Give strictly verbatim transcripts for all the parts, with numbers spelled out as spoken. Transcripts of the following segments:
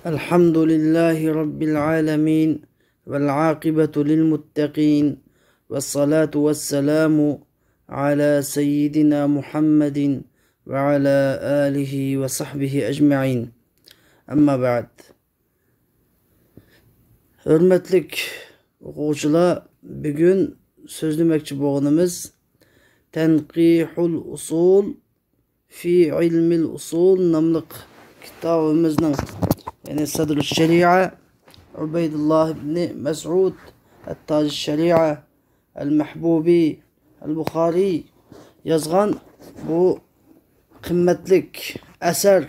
الحمد لله رب العالمين، والعاقبة للمتقين، والصلاة والسلام على سيدنا محمد وعلى آله وصحبه أجمعين. أما بعد. ھۆرمەتلىك ئوقۇغۇچىلار، بۈگۈن سۆزلىمەكچى بولغىنىمىز تەنقىھۇل ئۇسۇل في علم الأصول ناملىق كىتابىمىزنىڭ، يەنى صدر الشريعة عبيد الله بن مسعود التاج الشريعة المحبوبي البخاري يازغان بۇ قىممەتلىك ئەسەر،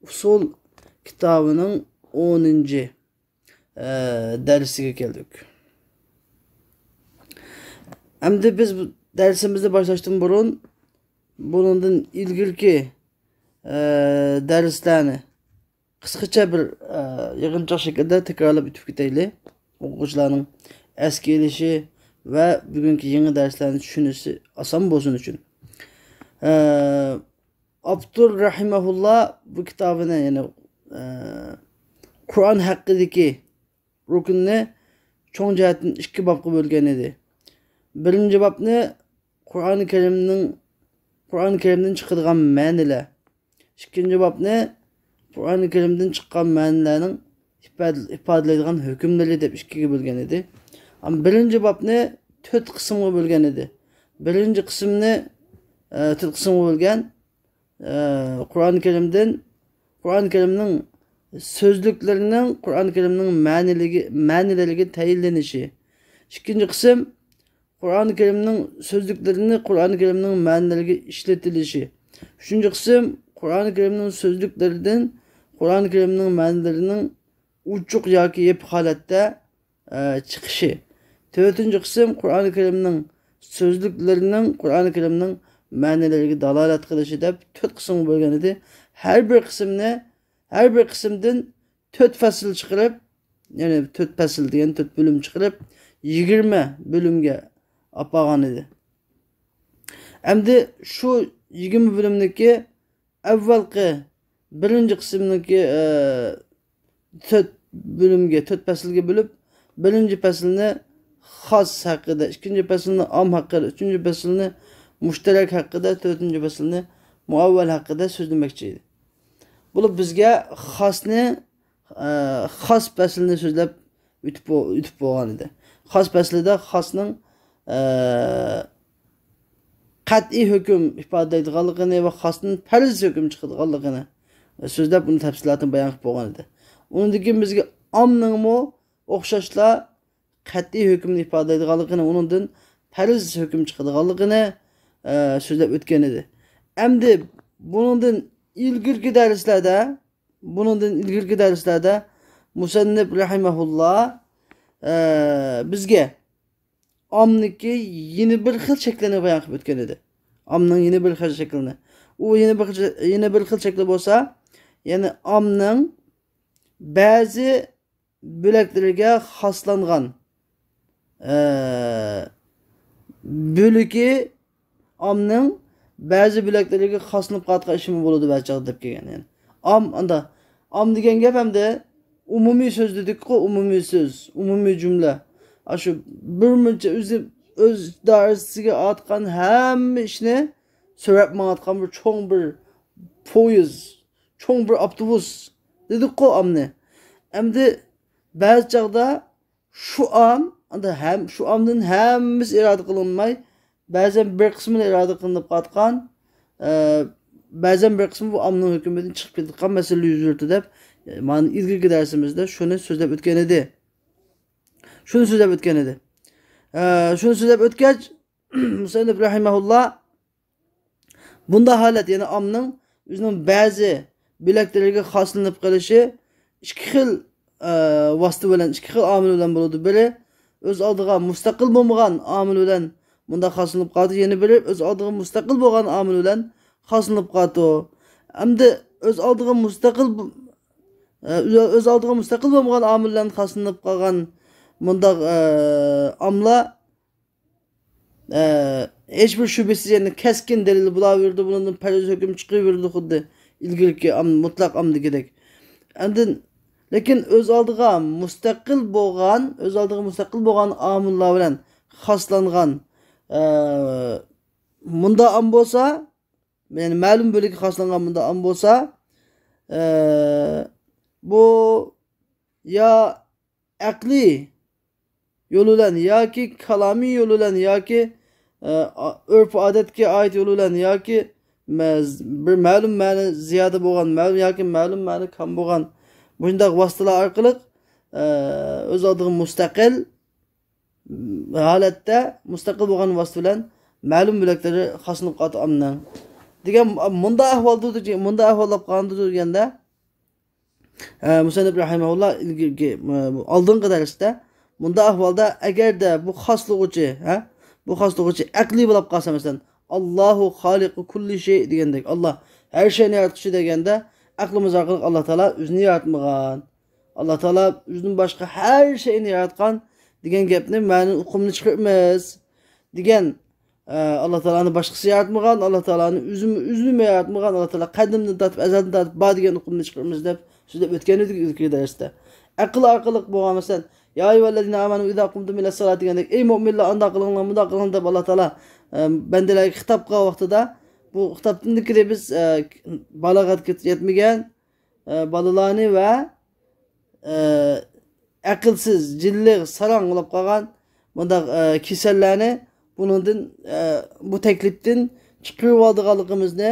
ئۇسۇل كىتابىنىڭ ئونىنچى، ئە، دەرسىگە كەلدۇق. ئەمدى بىز بۇ دەرسىمىزنى باشلاشتىن بۇرۇن، بۇنىڭدىن ئىلگىرىكى، ئە، دەرسلەرنى قىسقىچە بىر، ئە، يىغىنچاق شەكىلدە تەكرارلاپ ئۆتۈپ كېتەيلى. ئوقۇغۇچىلارنىڭ ئەسكە ئېلىشى ۋە بۈگۈنكى يېڭى دەرسلەرنى چۈشىنىشى ئاسان بولسۇن ئۈچۈن. ئە، ئاپتور رەھىمەھۇللا بۇ كىتابىنى، يەنى، ئە، قۇرئان ھەققىدىكى رۇكۇننى چوڭ جەھەتتىن ئىككى بابقا بۆلگەن ئىدى. بىرىنچى بابنى قۇرئان كەرىمنىڭ، قۇرئان كەرىمدىن چىقىدىغان مەنىلەر. ئىككىنچى بابنى قۇرئان كەرىمدىن چىققان مەنىلەرنىڭ ئىپادە-، ئىپادىلەيدىغان ھۆكۈملىرى دەپ ئىككىگە بۆلگەن ئىدى. ئەمما بىرىنچى بابنى تۆت قىسىمغا بۆلگەن ئىدى. بىرىنچى قىسىمنى، ئە، تۆت قىسىمغا بۆلگەن. ئە، قۇرئان كەرىمدىن، قۇرئان كەرىمنىڭ سۆزلۈكلىرىنىڭ قۇرئان كەرىمنىڭ مەنىلىكى، مەنىلىرىگە تەيىنلىنىشى. ئىككىنچى قىسىم، قۇرئان كەرىمنىڭ سۆزلۈكلىرىنى قۇرئان كەرىمنىڭ مەنىلىرىگە ئىشلىتىلىشى. ئۈچىنچى قىسىم، قۇرئان كەرىمنىڭ سۆزلۈكلىرىدىن قۇرئان كەرىمنىڭ مەنىلىرىنىڭ ئوچۇق ياكى يېپىق ھالەتتە، ئە، چىقىشى. تۆتىنچى قىسىم، قۇرئان كەرىمنىڭ سۆزلۈكلىرىنىڭ قۇرئان كەرىمنىڭ مەنىلىرىگە دالالەت قىلىشى دەپ تۆت قىسىمغا بۆلگەن ئىدى. ھەر بىر قىسىمنى، ھەر بىر قىسىمدىن تۆت پەسىل چىقىرىپ، يەنى تۆت پەسىل دېگەن تۆت بۆلۈم چىقىرىپ، يىگىرمە بۆلۈمگە ئاپارغان ئىدى. ئەمدى شۇ يىگىرمە بۆلۈمنىڭكى ئەۋۋەلقى بىرىنچى قىسىمنىڭكى، ئە، تۆت بۆلۈمگە، تۆت پەسىلگە بۆلۈپ، بىرىنچى پەسىلنى خاس ھەققىدە، ئىككىنچى پەسىلنى ئام ھەققىدە، ئۈچىنچى پەسىلنى مۇشتەرەك ھەققىدە، تۆتىنچى پەسىلنى مۇئەۋۋەل ھەققىدە سۆزلىمەكچى ئىدى. بولۇپ بىزگە خاسنى، ئە، خاس پەسىلنى سۆزلەپ ئۆتۈپ بو-، ئۆتۈپ بولغان ئىدى. خاس پەسلىدە خاسنىڭ، ئە، قەتئىي ھۆكۈم ئىپادىلەيدىغانلىقىنى ۋە خاستىن پەرز ھۆكۈم چىقىدىغانلىقىنى سۆزلەپ، ئۇنى تەپسىلاتىنى بايان قىلىپ بولغان ئىدى. ئۇنىڭدىن كېيىن بىزگە ئامنىڭمۇ ئوخشاشلا قەتئىي ھۆكۈمنى ئىپادىلەيدىغانلىقىنى، ئۇنىڭدىن پەرز ھۆكۈم چىقىدىغانلىقىنى، ئە، سۆزلەپ ئۆتكەن ئىدى. ئەمدى بۇنىڭدىن ئىلگىرىكى دەرسلەردە، بۇنىڭدىن ئىلگىرىكى دەرسلەردە مۇسەننىپ رەھىمەھۇللا، ئە، بىزگە ئامنىڭكى يەنە بىر خىل شەكلىنى بايان قىلىپ ئۆتكەن ئىدى. ئامنىڭ يەنە بىر خىل شەكلىنى. ئۇ يەنە بىر خىل، يەنە بىر خىل شەكلى بولسا، يەنى ئامنىڭ بەزى بۆلەكلىرىگە خاسلانغان، ئە، بۆلىكى ئامنىڭ بەزى بۆلەكلىرىگە خاسلىنىپ قالىدىغان ئىشىمۇ بولىدۇ بەزى چاغدا دەپ كەلگەن. يەنى ئام، ئاندا ئام دېگەن گەپ ئەمدى ئومۇمىي سۆز دېدۇققۇ، ئومۇمىي سۆز، ئومۇمىي جۈملە. ئاشۇ بىر مۇنچە ئۆزى، ئۆز دائىرىسىگە ئارتقان ھەممە ئىشنى سۆرەپ ماڭىدىغان بىر چوڭ بىر پويىز، چوڭ بىر ئاپتوبۇس دېدۇققۇ ئامنى. ئەمدى بەزى چاغدا شۇ ئام، ئاندا ھەم، شۇ ئامدىن ھەممىسى ئىرادە قىلىنماي، بەزەن بىر قىسمىلا ئىرادە قىلىنىپ قالغان، ئە، بەزەن بىر قىسمى بۇ ئامنىڭ ھۆكمىدىن چىقىپ كېتىدىغان مەسىلە يۈز بېرىدۇ دەپ، مانا ئىلگىرىكى دەرسىمىزدە شۇنى سۆزلەپ ئۆتكەن ئىدى. شۇنى سۆزلەپ ئۆتكەن ئىدى. ئە، شۇنى سۆزلەپ ئۆتكەچ، مۇسەننىپ رەھىمەھۇللا بۇنداق ھالەت، يەنى ئامنىڭ ئۆزىنىڭ بەزى بۆلەكلىرىگە خاسلىنىپ قېلىشى ئىككى خىل، ئە، ۋاسىتە بىلەن، ئىككى خىل ئامىل بىلەن بولىدۇ. بىرى ئۆز ئالدىغا مۇستەقىل بولمىغان ئامىل بىلەن مۇنداق خاسلىنىپ قالىدۇ، يەنە بىرى ئۆز ئالدىغا مۇستەقىل بولغان ئامىل بىلەن خاسلىنىپ قالىدۇ. ئەمدى ئۆز ئالدىغا مۇستەقىل بو-، ئە، ئۆز ئالدىغا مۇستەقىل بولمىغان ئامىل بىلەن خاسلىنىپ قالغان مۇنداق، ئە، ئاملار ئە، ھېچبىر شۈبھىسىز، يەنى كەسكىن دەلىل بولاۋېرىدۇ، بۇنىڭدىن پەرز ھۆكۈم چىقىۋېرىدۇ، خۇددى ئىلگىرىكى ئام-، مۇتلەق ئامدىكىدەك. ئاندىن لېكىن ئۆز ئالدىغا مۇستەقىل بولغان، ئۆز ئالدىغا مۇستەقىل بولغان ئامىللار بىلەن خاسلانغان، ئە، مۇنداق ئام بولسا، يەنى مەلۇم بۆلەككە خاسلانغان مۇنداق ئام بولسا، ئە، بۇ يا ئەقلىي يول بىلەن ياكى كالامىي يول بىلەن ياكى، ئە، ئۆرپ-ئادەتكە ئائىت يول بىلەن ياكى مە-، بىر مەلۇم مەنە زىيادە بولغان، مەلۇم ياكى مەلۇم مەنە كام بولغان مۇشۇنداق ۋاسىتىلەر ئارقىلىق، ئە، ئۆز ئالدىغا مۇستەقىل ھالەتتە، مۇستەقىل بولغان ۋاسىتە بىلەن مەلۇم بۆلەكلىرى خاسلىنىپ قالىدۇ ئامنىڭ. دېگەن مۇنداق ئەھۋالدا، مۇنداق ئەھۋال بولۇپ قالىدۇ دېگەندە، ئە، مۇسەننىپ رەھىمەھۇللا ئىلگىرىكى، ئە، ئالدىنقى دەرستە مۇنداق ئەھۋالدا، ئەگەردە بۇ خاسلىغۇچى، ھە، بۇ خاسلىغۇچى ئەقلىي بولۇپ قالسا، مەسىلەن، «ئاللاھۇ خالىقۇ كۇللى شەي» دېگەندەك، «ئاللا ھەر شەينى ياراتقۇچى» دېگەندە، ئەقلىمىز ئارقىلىق ئاللا تائالا ئۆزىنى ياراتمىغان، ئاللا تائالا ئۆزىدىن باشقا ھەر شەينى ياراتقان دېگەن گەپنى، مەنىنى، ئۇقۇمنى چىقىرىمىز دېگەن. ئە، ئاللا تائالانى باشقىسى ياراتمىغان، ئاللا تائالانى ئۆزىمۇ، ئۆزىمۇ ياراتمىغان، ئاللا تائالا قەدىمدىن تارتىپ، ئەزەلدىن تارتىپ بار دېگەن ئۇقۇمنى چىقىرىمىز دەپ سۆزلەپ ئۆتكەن ئىدۇق ئىلگىرىكى دەرستە. ئەقىل ئارقىلىق بولغان، مەسىلەن، «يا أيها الذين آمنوا إذا قمتم إلى الصلاة» دېگەندەك، «ئەي مۆمىنلەر، ئانداق قىلىڭلار، مۇنداق قىلىڭلار» دەپ ئاللا تائالا، ئە، بەندىلەرگە خىتاب قىلغان ۋاقتىدا، بۇ خىتابتىن ئىلگىرى بىز، ئە، بالىغەتكە يەتمىگەن، ئە، بالىلارنى ۋە، ئە، ئەقىلسىز، جىنلىق، ساراڭ بولۇپ قالغان مۇنداق، ئە، كېسەللەرنى بۇنىڭدىن، ئە، بۇ تەكلىپتىن چىقىرىۋالىدىغانلىقىمىزنى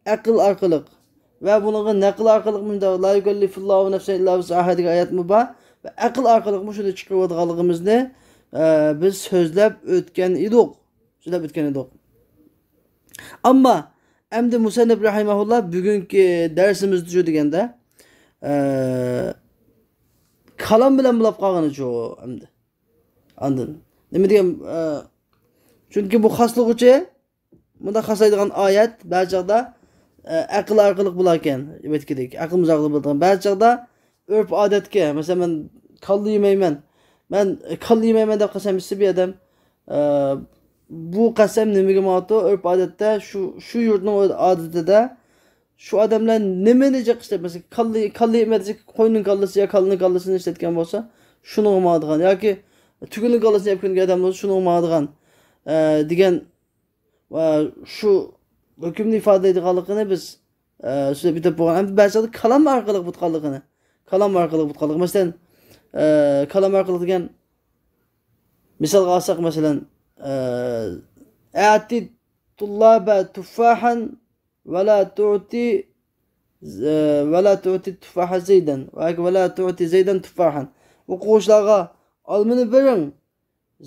ئەقىل ئارقىلىق ۋە بۇنىڭغا نەقىل ئارقىلىق مۇنداق «لا يكلف الله نفسا إلا وسعها» دېگەن ئايەتمۇ بار ۋە ئەقىل ئارقىلىقمۇ شۇنى چىقىرىۋالىدىغانلىقىمىزنى، ئە، بىز سۆزلەپ ئۆتكەن ئىدۇق. سۆزلەپ ئۆتكەن ئىدۇق. ئەمما ئەمدى مۇسەننىپ رەھىمەھۇللا بۈگۈنكى دەرسىمىزدە شۇ دېگەندە، ئە، كالام بىلەن بولۇپ قالغىنىچۇ ئەمدى. ئاندىن نېمە دېگەن، ئە، چۈنكى بۇ خاسلىغۇچى، بۇنداق خاسلايدىغان ئايەت بەزى چاغدا، ئە، ئەقىل ئارقىلىق بولاركەن، ئەلۋەتتىكىدەك، ئەقلىمىز ئارقىلىق بولىدىغان. بەزى چاغدا ئۆرپ-ئادەتكە، مەسىلەن، مەن كاللا يېمەيمەن، مەن، ئە، كاللا يېمەيمەن دەپ قەسەم ئىچسە بىر ئادەم، ئە، بۇ قەسەم نېمىگە ماڭىدۇ؟ ئۆرپ-ئادەتتە شۇ، شۇ يۇرتنىڭ ئادىتىدە شۇ ئادەملەر نېمىنى جىق ئىشلەپ، مەسىلەن، كاللا، كاللا يېمەي دېسە، قوينىڭ كاللىسى يا كاللىنىڭ كاللىسىنى ئىشلەتكەن بولسا، شۇنىڭغا ماڭىدىغان. ياكى تۈكىنىڭ كاللىسىنى يەپ كۆنگەن ئادەم بولسا، شۇنىڭغا ماڭىدىغان، ئە، دېگەن ۋە شۇ ھۆكۈمنى ئىپادىلەيدىغانلىقىنى بىز، ئە، سۆزلەپ ئۆتۈپ بولغان. ئەمدى بەزى چاغدا كالام ئارقىلىق بۇتقانلىقىنى، كالام ئارقىلىق بۇتقانلىقى. مەسىلەن، ئە، كالام ئارقىلىق دېگەن مىسالغا ئالساق، مەسىلەن، ئە، «أعط الطلاب تفاحا ولا تعط، ئە، ولا تعط التفاح زيدا» ياكى «ولا تعط زيدا تفاحا». ئوقۇغۇچىلارغا ئالمىنى بېرىڭ،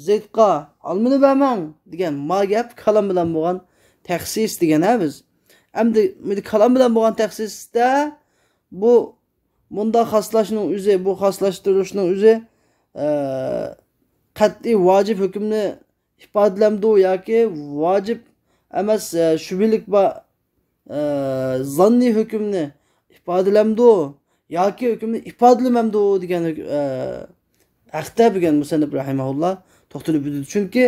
زەيدقا ئالمىنى بەرمەڭ دېگەن ما گەپ كالام بىلەن بولغان تەخسىس دېگەن ھە بىز. ئەمدى، ئەمدى كالام بىلەن بولغان تەخسىستە بۇ مۇنداق خاسلاشنىڭ ئۆزى، بۇ خاسلاشتۇرۇشنىڭ ئۆزى، ئە، قەتئىي ۋاجىپ ھۆكۈمنى ئىپادىلەمدۇ ياكى ۋاجىپ ئەمەس، ئە، شۈبھىلىك بار، ئە، زاننىي ھۆكۈمنى ئىپادىلەمدۇ ياكى ھۆكۈمنى ئىپادىلىمەمدۇ دېگەن، ئە، ھەقتە بۈگۈن مۇسەننىپ رەھىمەھۇللا توختىلىپ ئۆتىدۇ. چۈنكى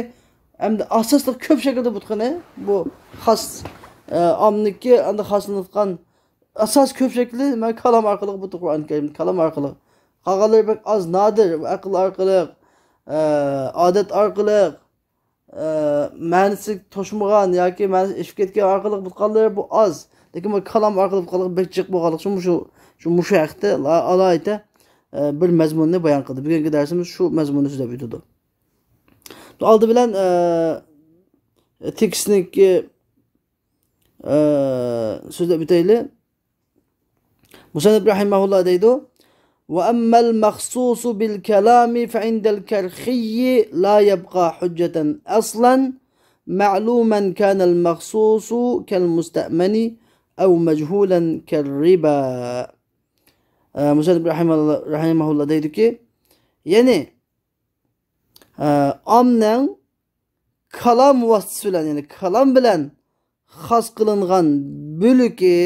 ئەمدى ئاساسلىق كۆپ شەكىلدە بۇتقىنى بۇ خاس، ئە، ئامنىكى ئەمدى خاسلىنىۋاتقان ئاساس كۆپ شەكلى، مەن كالام ئارقىلىق بۇ قۇرئان كەرىم، كالام ئارقىلىق. قالغانلىرى بەك ئاز، نادىر، ئەقىل ئارقىلىق، ئە، ئادەت ئارقىلىق، ئە، مەنىسى توشمىغان ياكى مەنىسى ئېشىپ كەتكەن ئارقىلىق بۇتقانلىرى بۇ ئاز. لېكىن بۇ كالام ئارقىلىق بۇتقانلىق بەك جىق بولغانلىقى ئۈچۈن مۇشۇ، شۇ، مۇشۇ ھەقتە لا-، ئالاھىدە، ئە، بىر مەزمۇننى بايان قىلدى. بۈگۈنكى دەرسىمىز شۇ مەزمۇننى سۆزلەپ ئۆتىدۇ. ئالدى بىلەن، ئە، تېكىستنىڭكى، ئە، سۆزلەپ ئۆتەيلى. مۇسەننىپ رەھىمەھۇللا دەيدۇ، «وأما المخصوص بالكلام فعند الكرخي لا يبقى حجة أصلا معلوما كان المخصوص كالمستأمن أو مجهولا كالربا.» ئە، مۇسەننىپ رەھىمەھۇللا، رەھىمەھۇللا دەيدۇكى، يەنى، ئە، ئامنىڭ كالام ۋاسىتىسى بىلەن، يەنى كالام بىلەن خاس قىلىنغان بۆلىكى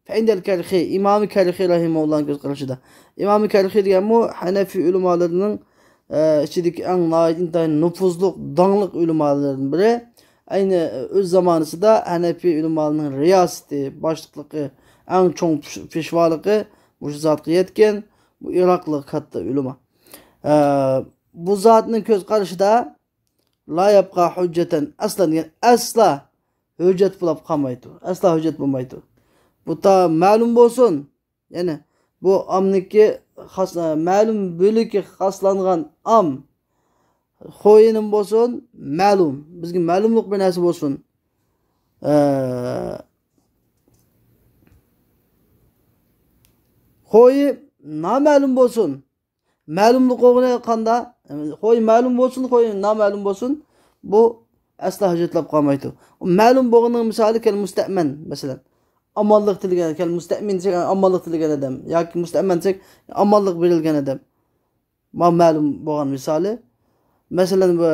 فەئىندەل كەرخى، ئىمامى كەرخى رەھىمەھۇللانىڭ كۆز قارىشىدا. ئىمامى كەرخى دېگەنمۇ ھەنەفىي ئۆلىمالىرىنىڭ، ئە، ئىچىدىكى ئەڭ ناھايىتى ئىنتايىن نوپۇزلۇق، داڭلىق ئۆلىمالىرىدىن بىرى. ئەينى ئۆز زامانىسىدا ھەنەفىي ئۆلىمالىرىنىڭ رىياسىتى، باشلىقلىقى، ئەڭ چوڭ پېش-، پېشۋالىقى مۇشۇ زاتقا يەتكەن. بۇ ئىراقلىق كاتتا ئۆلىما. ئە، بۇ زاتنىڭ كۆز قارىشىدا لا يەبقا ھۇججەتەن ئەسلەن، يەنى ئەسلا ھۆججەت بولاپ قالمايدۇ. ئەسلا ھۆججەت بولمايدۇ. بۇ تا مەلۇم بولسۇن. يەنى بۇ ئامنىكى خاس-، مەلۇم بۆلىكى خاسلانغان ئام. خويىنىم بولسۇن، مەلۇم. بىزگە مەلۇملۇق بىر نەرسە بولسۇن. ئە، خويى نامەلۇم بولسۇن. مەلۇملۇق بولغىنى قاندا؟ خوي مەلۇم بولسۇن، خوي نامەلۇم بولسۇن، بۇ ئەسلا ھۆججەتلەپ قالمايدۇ. مەلۇم بولغىنىڭ مىسالى كەل مۇستەئمەن، مەسىلەن. ئامانلىق تىلىگەن، كەل مۇستەئمىن دېسەك، ئامانلىق تىلىگەن ئادەم. ياكى مۇستەئمەن دېسەك، ئامانلىق بېرىلگەن ئادەم. ما مەلۇم بولغان مىسالى. مەسىلەن، بۇ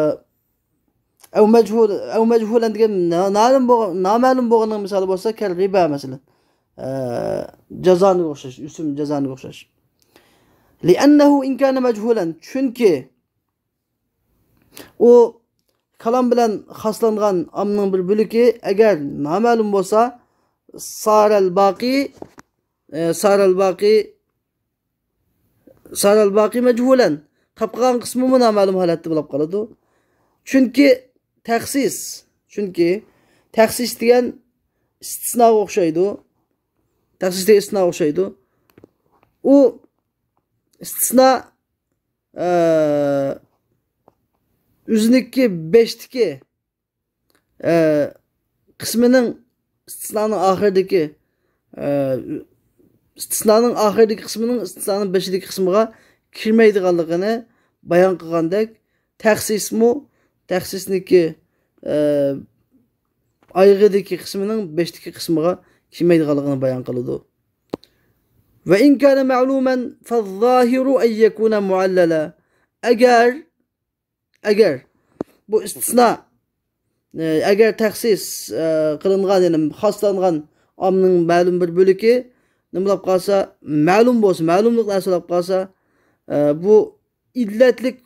ئەۋ مەجھۇل، ئەۋ مەجھۇلەن دېگەن نا-، نالىم بولغان، نامەلۇم بولغاننىڭ مىسالى بولسا، كەل رىبا، مەسىلەن. ئە، جازانىغا ئوخشاش، ئۆسۈم جازانىغا ئوخشاش. لأنه إن كان مجهولا، چۈنكى ئۇ كالام بىلەن خاسلانغان ئامنىڭ بىر بۆلىكى ئەگەر نامەلۇم بولسا، صار الباقي، ئە، صار الباقي، صار الباقي مجهولا، قاپقالغان قىسمىمۇ نامەلۇم ھالەتتە بولۇپ قالىدۇ. چۈنكى تەخسىس، چۈنكى تەخسىس دېگەن ئىستىسناغا ئوخشايدۇ. تەخسىس دېگەن ئىستىسناغا ئوخشايدۇ. ئۇ ئىستىسنا، ئە، ئۆزىنىڭكى بەشتىكى، ئە، قىسمىنىڭ، ئىستىسنانىڭ ئاخىرىدىكى، ئە، ئىستىسنانىڭ ئاخىرىدىكى قىسمىنىڭ ئىستىسنانىڭ بېشىدىكى قىسمىغا كىرمەيدىغانلىقىنى بايان قىلغاندەك، تەخسىسمۇ تەخسىسنىڭكى، ئە، ئايىغىدىكى قىسمىنىڭ بېشىدىكى قىسمىغا كىرمەيدىغانلىقىنى بايان قىلىدۇ. وإن كان معلوما فالظاهر أن يكون معللا. ئەگەر، ئەگەر بۇ ئىستىسنا، ئە، ئەگەر تەخسىس، ئە، قىلىنغان، يەنى خاسلانغان ئامنىڭ مەلۇم بىر بۆلىكى نېمە بولۇپ قالسا، مەلۇم بولسا، مەلۇملۇق نەرسە بولۇپ قالسا، ئە، بۇ ئىللەتلىك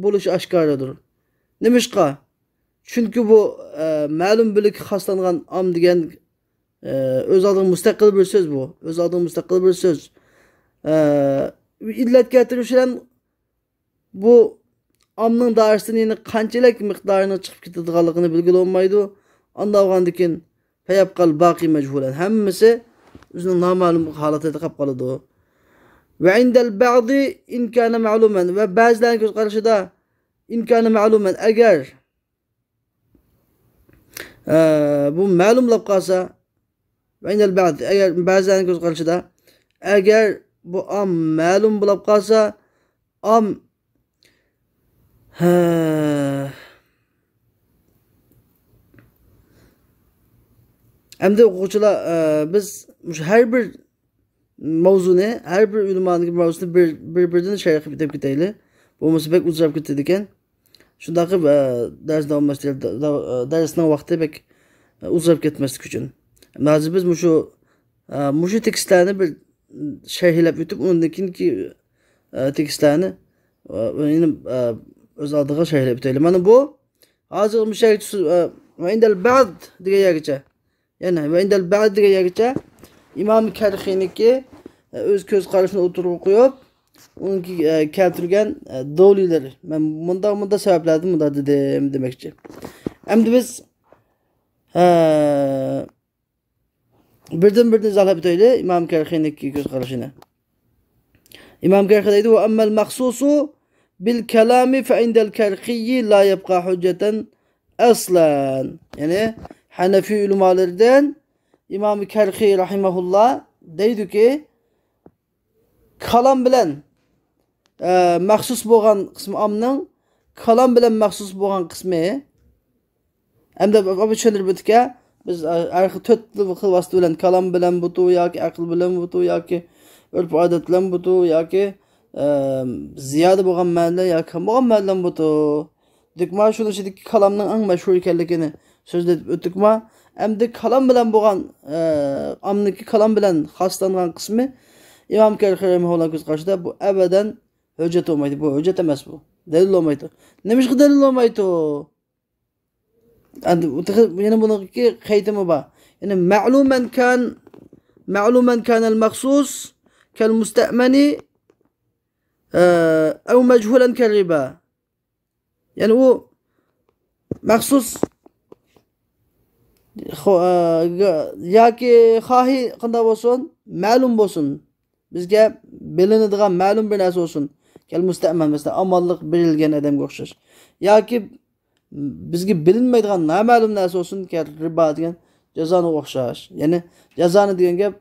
بولۇشى ئاشكارىدۇر. نېمىشقا؟ چۈنكى بۇ، ئە، مەلۇم بۆلەككە خاسلانغان ئام دېگەن، ئە، ئۆز ئالدىغا مۇستەقىل بىر سۆز بۇ. ئۆز ئالدىغا مۇستەقىل بىر سۆز. ئە، ئىللەت كەلتۈرۈش بىلەن بۇ ئامنىڭ دائىرىسىدىن يەنە قانچىلىك مىقدارنىڭ چىقىپ كېتىدىغانلىقىنى بىلگىلى بولمايدۇ. ئانداق بولغاندىكىن، فيبقى الباقي مجهولا، ھەممىسى ئۆزىنىڭ نامەلۇم ھالىتىدە قاپ قالىدۇ. وعند البعض إن كان معلوما، ۋە بەزىلەرنىڭ كۆز قارىشىدا، إن كان معلوما، ئەگەر، ئە، بۇ مەلۇم بولۇپ قالسا، وعند البعض، ئەگەر بەزىلەرنىڭ كۆز قارىشىدا، ئەگەر بۇ ئام مەلۇم بولۇپ قالسا، ئام، ھە. ئەمدى ئوقۇغۇچىلار، ئە، بىز مۇشۇ ھەر بىر ماۋزۇنى، ھەر بىر ئۆلىمانىڭ ماۋزۇسىنى بىر، بىر-بىردىن شەرھ قىلىپ ئۆتۈپ كېتەيلى. بولمىسا بەك ئۇزىراپ كېتىدىكەن. شۇنداق قىلىپ، ئە، دەرس داۋاملاشتۇرۇپ، دا-، دا-، دەرسنىڭ ۋاقتى بەك، ئە، ئۇزىراپ كەتمەسلىك ئۈچۈن. ھازىر بىز مۇشۇ، ئە، مۇشۇ تېكىستلەرنى بىر شەرھلەپ ئۆتۈپ، ئۇنىڭدىن كېيىنكى، ئە، تېكىستلەرنى، ئە، يەنە، ئە، ئۆز ئالدىغا شەرھلەپ ئۆتەيلى. مانا بۇ ھازىر مۇشۇ يەرگىچە، ئە، وعند البعض دېگەن يەرگىچە. يەنى وعند البعض دېگەن يەرگىچە ئىمام كەرخىنىكى، ئە، ئۆز كۆز قارىشىنى ئوتتۇرىغا قويۇپ، ئۇنىڭكى، ئە، كەلتۈرگەن، ئە، دەلىللىرى. مەن مۇنداق، مۇنداق سەۋەبلەردىن مۇنداق دېدىم دېمەكچى. ئەمدى بىز، ئە، بىردىن بىردىن ئىزاھلاپ ئۆتەيلى ئىمام كەرخىنىكى كۆز قارىشىنى. ئىمام كەرخى دەيدۇ، وأما المخصوص بالكلام فعند الكرخي لا يبقى حجة أصلا. يەنى ھەنەفىي ئۆلىمالىرىدىن ئىمام كەرخى رەھىمەھۇللا دەيدۇكى، كالام بىلەن، ئە، مەخسۇس بولغان قىسمى ئامنىڭ، كالام بىلەن مەخسۇس بولغان قىسمى. ئەمدى بۇ، بۇ چۈشەندۈرۈپ ئۆتتۇق. بىز، ئە، ھەر خىل تۆت خىل ۋاسىتە بىلەن، كالام بىلەن بۇتۇ ياكى ئەقىل بىلەن بۇتۇ ياكى ئۆرپ ئادەت بىلەن بۇتۇ ياكى، ئە، زىيادە بولغان مەنىلەر ياكى كەم بولغان مەنىلەر بۇتۇ. دېدۇق ما، شۇنىڭ ئىچىدىكى كالامنىڭ ئەڭ مەشھۇر ئىكەنلىكىنى سۆزلەپ ئۆتتۇق ما. ئەمدى كالام بىلەن بولغان، ئە، ئامنىكى كالام بىلەن خاسلانغان قىسمى ئىمام كەرخى رەھىمەھۇللا كۆز قارىشىدا بۇ ئەبەدەن ھۆججەت بولمايدۇ. بۇ ھۆججەت ئەمەس بۇ. دەلىل بولمايدۇ. نېمىشقا دەلىل بولمايدۇ؟ ئەمدى بۇ تېخى يەنە بۇنىڭكى قېيتىمى بار. يەنى مەلۇمەن كان، مەلۇمەن كانەل مەخسۇس كەل مۇستەئمەنى ئە، ئەۋ مەجھۇلەن كەررىبا. يەنى ئۇ مەخسۇس خو-، ئە، ياكى خاھى قانداق بولسۇن، مەلۇم بولسۇن. بىزگە بىلىنىدىغان مەلۇم بىر نەرسە بولسۇن. كەل مۇستەمەن، مەسىلەن، ئامانلىق بېرىلگەن ئادەمگە ئوخشاش. ياكى بىزگە بىلىنمەيدىغان نامەلۇم نەرسە بولسۇن، كەل رىبا دېگەن جازانىغا ئوخشاش. يەنى جازانى دېگەن گەپ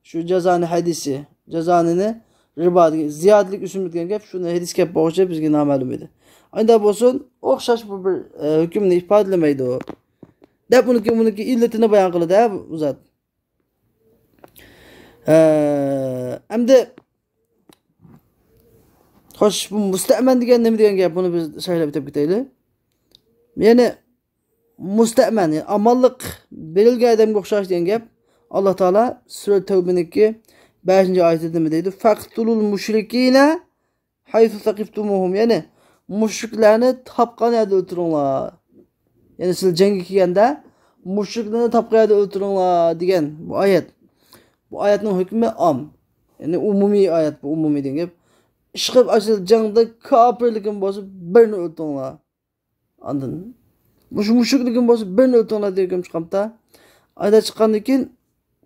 شۇ جازانى ھەدىسى، جازانىنى رىبا دېگەن، زىيادىلىك ئۆسۈملۈك دېگەن گەپ شۇ ھەدىس گەپ بولغۇچە بىزگە نامەلۇم ئىدى. ئانداق بولسۇن، ئوخشاش بۇ بىر، ئە، ھۆكۈمنى ئىپادىلىمەيدۇ. دەپ ئۇنىڭكى، ئۇنىڭكى ئىللىتىنى بايان قىلىدۇ، ھە، بۇ زات. ئە، ئەمدى، خوش، بۇ مۇستەمەن دېگەن نېمە دېگەن گەپ؟ بۇنى بىز شەرھلەپ ئۆتۈپ كېتەيلى. يەنى مۇستەمەن، يەنى ئامانلىق بېرىلگەن ئادەمگە ئوخشاش دېگەن گەپ. ئاللا تائالا سۈرە تەۋبىنىڭكى بەشىنچى ئايىتىدە نېمە دەيدۇ؟ فەقتۇلۇل مۇشرىكىنە ھەيسۇ سەقىفتۇمۇھۇم، يەنى مۇشرىكلارنى تاپقان يەردە ئۆلتۈرۈڭلار. يەنى سىلەر جەڭگە كەلگەندە مۇشرىكلارنى تاپقان يەردە ئۆلتۈرۈڭلار دېگەن بۇ ئايەت. بۇ ئايەتنىڭ ھۆكمى ئام. يەنى ئومۇمىي ئايەت بۇ، ئومۇمىي دېگەن گەپ. ئىشقىلىپ ئاشۇ جەڭدە كاپىرلىكىم بولسا بىرنى ئۆلتۈرۈڭلار. ئاندىن مۇشۇ مۇشرىكلىكىم بولسا بىرنى ئۆلتۈرۈڭلار دېگەن ھۆكۈم چىقامتا. ئايدا چىققاندىن كېيىن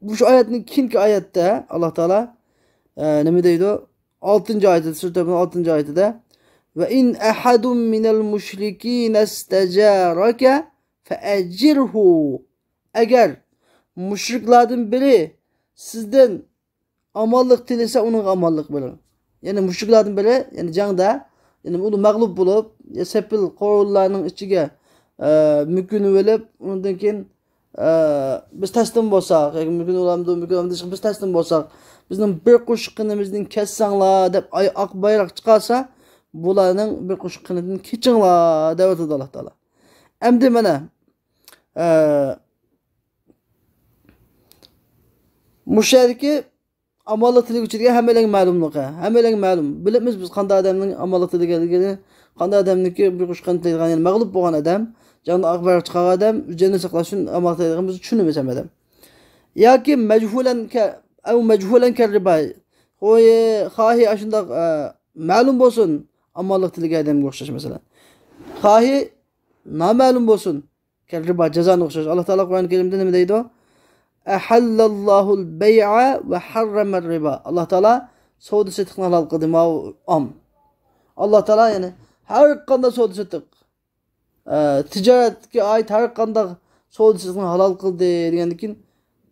مۇشۇ ئايەتنىڭ كېيىنكى ئايەتتە ئاللا تائالا، ئە، نېمە دەيدۇ؟ ئالتىنچى ئايەتتە، سۈرە تەۋبىنىڭ ئالتىنچى ئايىتىدە، ۋە ئىن ئەھەدۇم مىنەل مۇشرىكىنە ئىستەجارەكە فەئەجىرھۇ. ئەگەر مۇشرىكلاردىن بىرى سىزدىن ئامانلىق تىلىسە، ئۇنىڭغا ئامانلىق بېرىڭ. يەنى مۇشرىكلاردىن بىرى، يەنى جەڭدە، يەنى ئۇ مەغلۇپ بولۇپ، يا سېپىل قورۇللارنىڭ ئىچىگە، ئە، مۆكۈنۈۋېلىپ، ئۇنىڭدىن كېيىن، ئە، بىز تەسلىم بولساق، ياكى مۆكۈنۈۋالامدۇ، مۆكۈنۈۋالامدۇ، بىز تەسلىم بولساق، بىزنىڭ بىر قوشۇق قېنىمىزدىن كەچسەڭلار دەپ ئاي-، ئاق بايراق چىقارسا، بۇلارنىڭ بىر قوشۇق قېنىدىن كېچىڭلار دەۋاتىدۇ ئاللا تائالا. ئەمدى مانا، ئە، مۇشۇ يەردىكى ئامانلىق تىلىگۈچى دېگەن ھەممەيلەنگە مەلۇملۇق، ھە. ھەممەيلەنگە مەلۇم. بىلىپمىز بىز قانداق ئادەمنىڭ ئامانلىق تىلىگەنلىكىنى، قانداق ئادەمنىڭكى بىر قوشۇق قېنى تىلەيدىغان، يەنى مەغلۇپ بولغان ئادەم، جەڭدە ئاق بايراق چىقارغان ئادەم، جېنىنى ساقلاش ئۈچۈن ئامانلىق تىلەيدىغان بىز چۈشىنىمىز ھەممە ئادەم. ياكى مەجھۇلەن كە-، ئەۋ مەجھۇلەن كەررىبا. خوي-، خاھى ئاشۇنداق، ئە، مەلۇم بولسۇن، ئامانلىق تىلىگەن ئادەمگە ئوخشاش مەسىلەن. خاھى نامەلۇم بولسۇن. كەل رىبا جازانى ئوخشاش. ئاللا تائالا قۇرئان كەرىمدە نېمە دەيدۇ؟ ئەھەللەللاھۇل بەيئە ۋە ھەررەمەر رىبا. ئاللا تائالا سودا سېتىقنى ھالال قىلدى. ماۋۇ ئام. ئاللا تائالا، يەنى، ھەر قانداق سودا سېتىق، ئە، تىجارەتكە ئائىت ھەر قانداق سودا سېتىقنى ھالال قىلدى دېگەندىن كېيىن،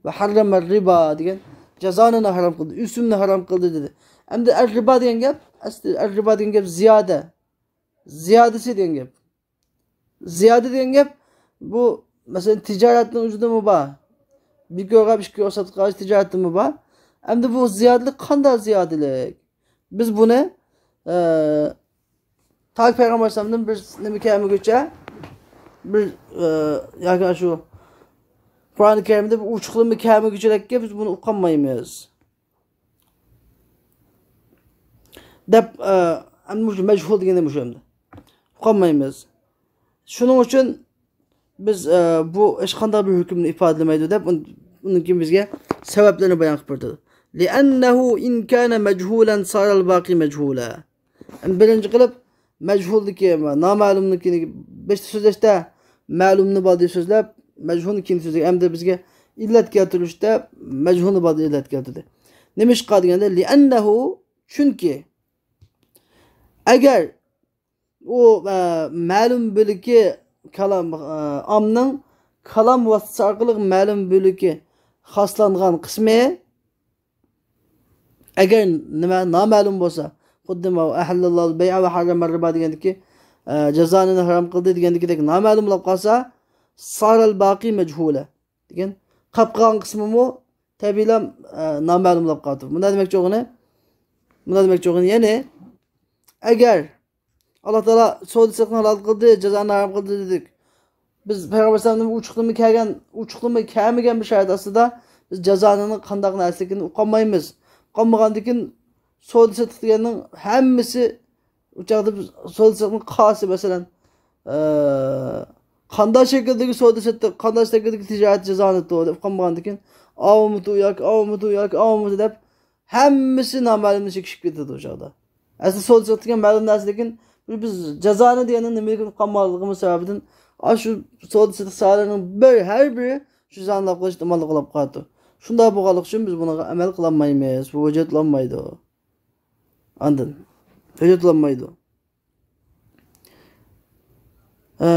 ۋە ھەررەمەر رىبا دېگەن جازانىنى ھارام قىلدى، ئۆسۈمنى ھارام قىلدى دېدى. ئەمدى ئەر رىبا دېگەن گەپ، ئەسلى ئەر رىبا دېگەن گەپ زىيادە. زىيادىسى دېگەن گەپ. زىيادە دېگەن گەپ، بۇ، مەسىلەن، تىجارەتنىڭ ئۆزىدىمۇ بار. بىر كىلوغا ئىككى كىلو ساتقان تىجارەتتىمۇ بار. ئەمدى بۇ زىيادىلىك قانداق زىيادىلىك؟ بىز بۇنى، ئە، تاكى پەيغەمبەر ئەلەيھىسسالامدىن بىر نېمە كەلمىگۈچە، بىر، ئە، ياكى شۇ قۇرئان كەرىمدە بىر ئوچۇقلىما كەلمىگۈچىلىككە بىز بۇنى ئۇقالمايمىز. دەپ، ئە، ئەمدى مۇشۇ مەجھۇل دېگەندە مۇشۇ ئەمدى. ئۇقالمايمىز. شۇنىڭ ئۈچۈن بىز، ئە، بۇ ھېچقانداق بىر ھۆكۈمنى ئىپادىلىمەيدۇ دەپ، ئۇن-، ئۇنىڭ كېيىن بىزگە سەۋەبلىرىنى بايان قىلىپ بېرىدۇ. لِئەننەھۇ ئىن كانە مەجھۇلەن سارەل باقى مەجھۇلە. ئەمدى بىرىنچى قىلىپ، مەجھۇلدىكى، نامەلۇمنىڭكىنى، بىرسى سۆزلەشتە مەلۇمنى بالدى سۆزلەپ، مەجھۇلنى كېيىن سۆزلىگەن. ئەمدى بىزگە ئىللەت كەلتۈرۈشتە مەجھۇلنى بالدى ئىللەت كەلتۈردى. نېمىشقا دېگەندە، لىئەننەھۇ، چۈنكى، ئەگەر ئۇ، ئە، مەلۇم بۆلىكى كالام، ئە، ئامنىڭ كالام ۋاسىتىسى ئارقىلىق مەلۇم بۆلىكى خاسلانغان قىسمى، ئەگەر نېمە نامەلۇم بولسا، خۇددى ماۋۇ ئەھەللەللاھۇل بەيئە ۋە ھەررەمەر رىبا دېگەندىكى، ئە، جازانىنى ھارام قىلدى دېگەندىكىدەك نامەلۇم بولۇپ قالسا، سارەل باقى مەجھۇلە دېگەن قاپ قالغان قىسمىمۇ تەبىئىيلا، ئە، نامەلۇم بولۇپ قالىدۇ. مۇنداق دېمەكچى بولغىنى، مۇنداق دېمەكچى بولغىنى، يەنى ئەگەر ئاللا تائالا سودا سېتىقنى ھالال قىلدى، جازانى ھارام قىلدى دېدۇق. بىز پەيغەمبەر ئەلەيھىسسالامدىن ئوچۇقلىما كەلگەن، ئوچۇقلىما كەلمىگەن بىر شارائىت ئاستىدا بىز جازانىنىڭ قانداق نەرسىلىكىنى ئۇقالمايمىز. ئۇقالمىغاندىن كېيىن سودا سېتىق دېگەننىڭ ھەممىسى، ئۇ چاغدا بىز سودا سېتىقنىڭ قاسى، مەسىلەن، ئە، قانداق شەكىلدىكى سودا سېتىق، قانداق شەكىلدىكى تىجارەت جازانىتى دەپ ئۇقالمىغاندىن كېيىن، ئاۋمىتۇ ياكى ئاۋمىتۇ ياكى ئاۋمىتۇ دەپ ھەممىسى نامەلۇمنى چېكىشىپ كېتىدۇ ئۇ چاغدا. ئەسلى سودا سېتىق دېگەن مەلۇم نەرسە، لېكىن بىز جازانى دېگەننىڭ نېمىلىكىنى ئۇقالمىغانلىقىمىز سەۋەبىدىن، ئاشۇ سودا سېتىق سانىلىرىنىڭ بىر، ھەر بىرى شۇ جازانى تەلەپ قىلىش ئامانلىقى بولۇپ قالىدۇ. شۇنداق بولغانلىقى ئۈچۈن بىز بۇنىڭغا ئەمەل قىلالمايمىز. بۇ ھۆججەت بولالمايدۇ. ئاندىن ھۆججەت بولالمايدۇ. ئە،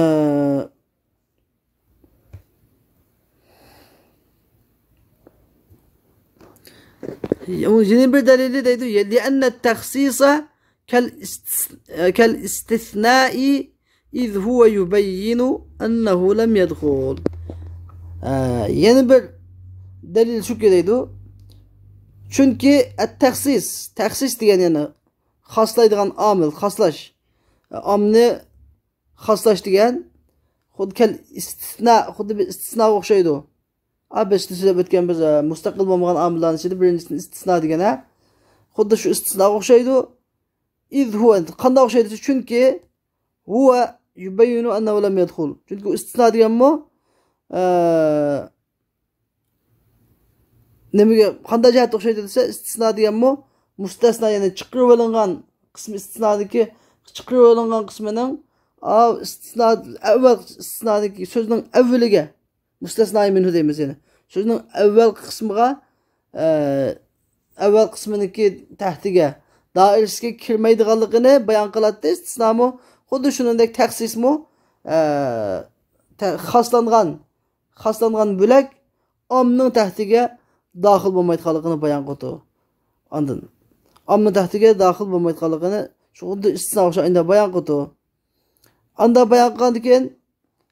يەنە بىر دەلىلى دەيدۇ، لأن التخصيص كالاستث-، كالاستثناء إذ هو يبين أنه لم يدخل. ئە، يەنە بىر دەلىل شۇكى دەيدۇ. چۈنكى التخصيص، تەخسىس دېگەن يەنە خاسلايدىغان ئامىل، خاسلاش. ئامنى خاسلاش دېگەن خۇددى كەل ئىستىسنا، خۇددى بىر ئىستىسناغا ئوخشايدۇ. ئا، بىز سۆزلەپ ئۆتكەن بىز، ئە، مۇستەقىل بولمىغان ئامىللارنىڭ ئىچىدە بىرىنچىسىنى ئىستىسنا دېگەن، ھە؟ خۇددى شۇ ئىستىسناغا ئوخشايدۇ. إذ هو، قانداق ئوخشايدۇ دېسە، چۈنكى هو يبين أنه لم يدخل. چۈنكى ئۇ ئىستىسنا دېگەنمۇ، ئە، نېمىگە، قانداق جەھەتتە ئوخشايدۇ دېسە، ئىستىسنا دېگەنمۇ مۇستەسنا، يەنى چىقىرىۋېلىنغان قىسمى، ئىستىسنادىكى چىقىرىۋېلىنغان قىسمىنىڭ، ئا، ئىستىسنا، ئەۋۋەل ئىستىسنادىكى سۆزنىڭ ئەۋۋىلىگە، مۇستەسنا مىنھۇ دەيمىز يەنە. سۆزنىڭ ئەۋۋەل قىسمىغا، ئە، ئەۋۋەل قىسمىنىڭكى تەھتىگە، دائىرىسىگە كىرمەيدىغانلىقىنى بايان قىلاتتى. ئىستىسنامۇ خۇددى شۇنىڭدەك تەخسىسمۇ، ئە، تە-، خاسلانغان، خاسلانغان بۆلەك ئامنىڭ تەھتىگە داخىل بولمايدىغانلىقىنى بايان قىلىدۇ. ئاندىن ئامنىڭ تەھتىگە داخىل بولمايدىغانلىقىنى شۇ خۇددى ئىستىسنا ئوخشاش ئاينىدا بايان قىلىدۇ. ئاندا بايان قىلغاندىن كېيىن،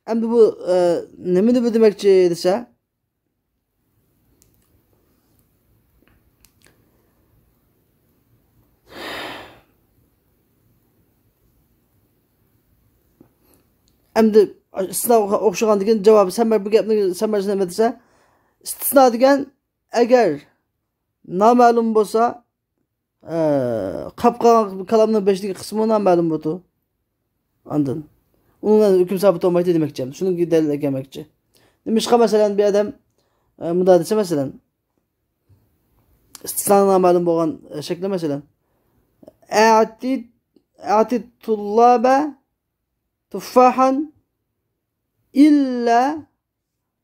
ئەمدى بۇ، ئە، نېمىنى بىلدۈرمەكچى دېسە، ئەمدى ئىستىسنا ئوخشىغاندىن كېيىن جاۋابى سەمەر، بۇ گەپنىڭ سەمەرىسى نېمە دېسە، ئىستىسنا دېگەن ئەگەر نامەلۇم بولسا، ئە، قاپقالغان كالامنىڭ بېشىدىكى قىسمى نامەلۇم بولىدۇ. ئاندىن ئۇنىڭ ھۆكۈم سابىت بولمايدۇ دېمەكچى. شۇنىڭكى دەلىل ئەكەلمەكچى. نېمىشقا، مەسىلەن، بىر ئادەم، ئە، مۇنداق دېسە، مەسىلەن، ئىستىسنا نامەلۇم بولغان، ئە، شەكلى، مەسىلەن، ئەتى، ئەتى تۇللابە تۇففاھان ئىللا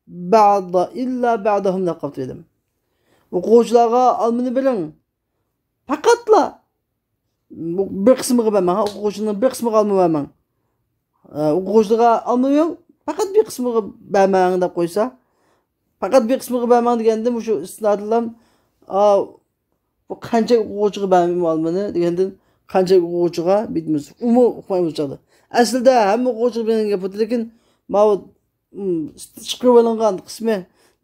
بەئدە، ئىللا بەئدەھۇم دەپ قاپتۇ ئىدىم. ئوقۇغۇچىلارغا ئالمىنى بېرىڭ. پەقەتلا بۇ بىر قىسمىغا بەرمەڭ. ھە، ئوقۇغۇچىنىڭ بىر قىسمىغا ئالما بەرمەڭ. ئە، ئوقۇغۇچىلارغا ئالما بېرىڭ، پەقەت بىر قىسمىغا بەرمەڭ دەپ قويسا، پەقەت بىر قىسمىغا بەرمەڭ دېگەندە، مۇشۇ ئىستىسنادىنلا، ئا، بۇ قانچە ئوقۇغۇچىغا بەرمەيمەن ئالمىنى دېگەندىن، قانچە ئوقۇغۇچىغا بېرىمىز، ئۇمۇ ئۇقمايمىز چاغدا. ئەسلىدە ھەممە ئوقۇغۇچىغا بېرىلگەن گەپ بولىدۇ، لېكىن ماۋۇ، ئىم، چىقىرىۋېلىنغان قىسمى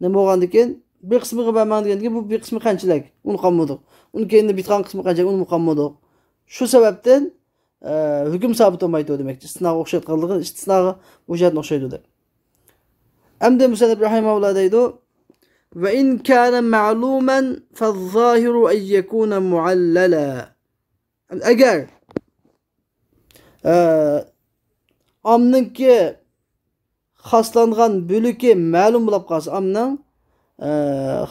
نېمە بولغاندىكىن، بىر قىسمىغا بەرمەڭ دېگەندىكىن، بۇ بىر قىسمى قانچىلىك؟ ئۇنى قالمىدۇق. ئۇنى كەينىدە بىتقان قىسمى قانچىلىك؟ ئۇنى قالمىدۇق. شۇ سەۋەبتىن، ئە، ھۆكۈم سابىت بولمايدۇ دېمەكچى. ئىستىسناغا ئوخشايدىغانلىقى، ئىستىسناغا بۇ جەھەتتىن ئوخشايدۇ دەپ. ئەمدى مۇسەننىپ رەھىمەھۇللا دەيدۇ، وإن كان معلوما فالظاهر أن يكون معللا. ئەگەر، ئە، ئامنىڭكى خاسلانغان بۆلىكى مەلۇم بولۇپ قالسا، ئامنىڭ، ئە،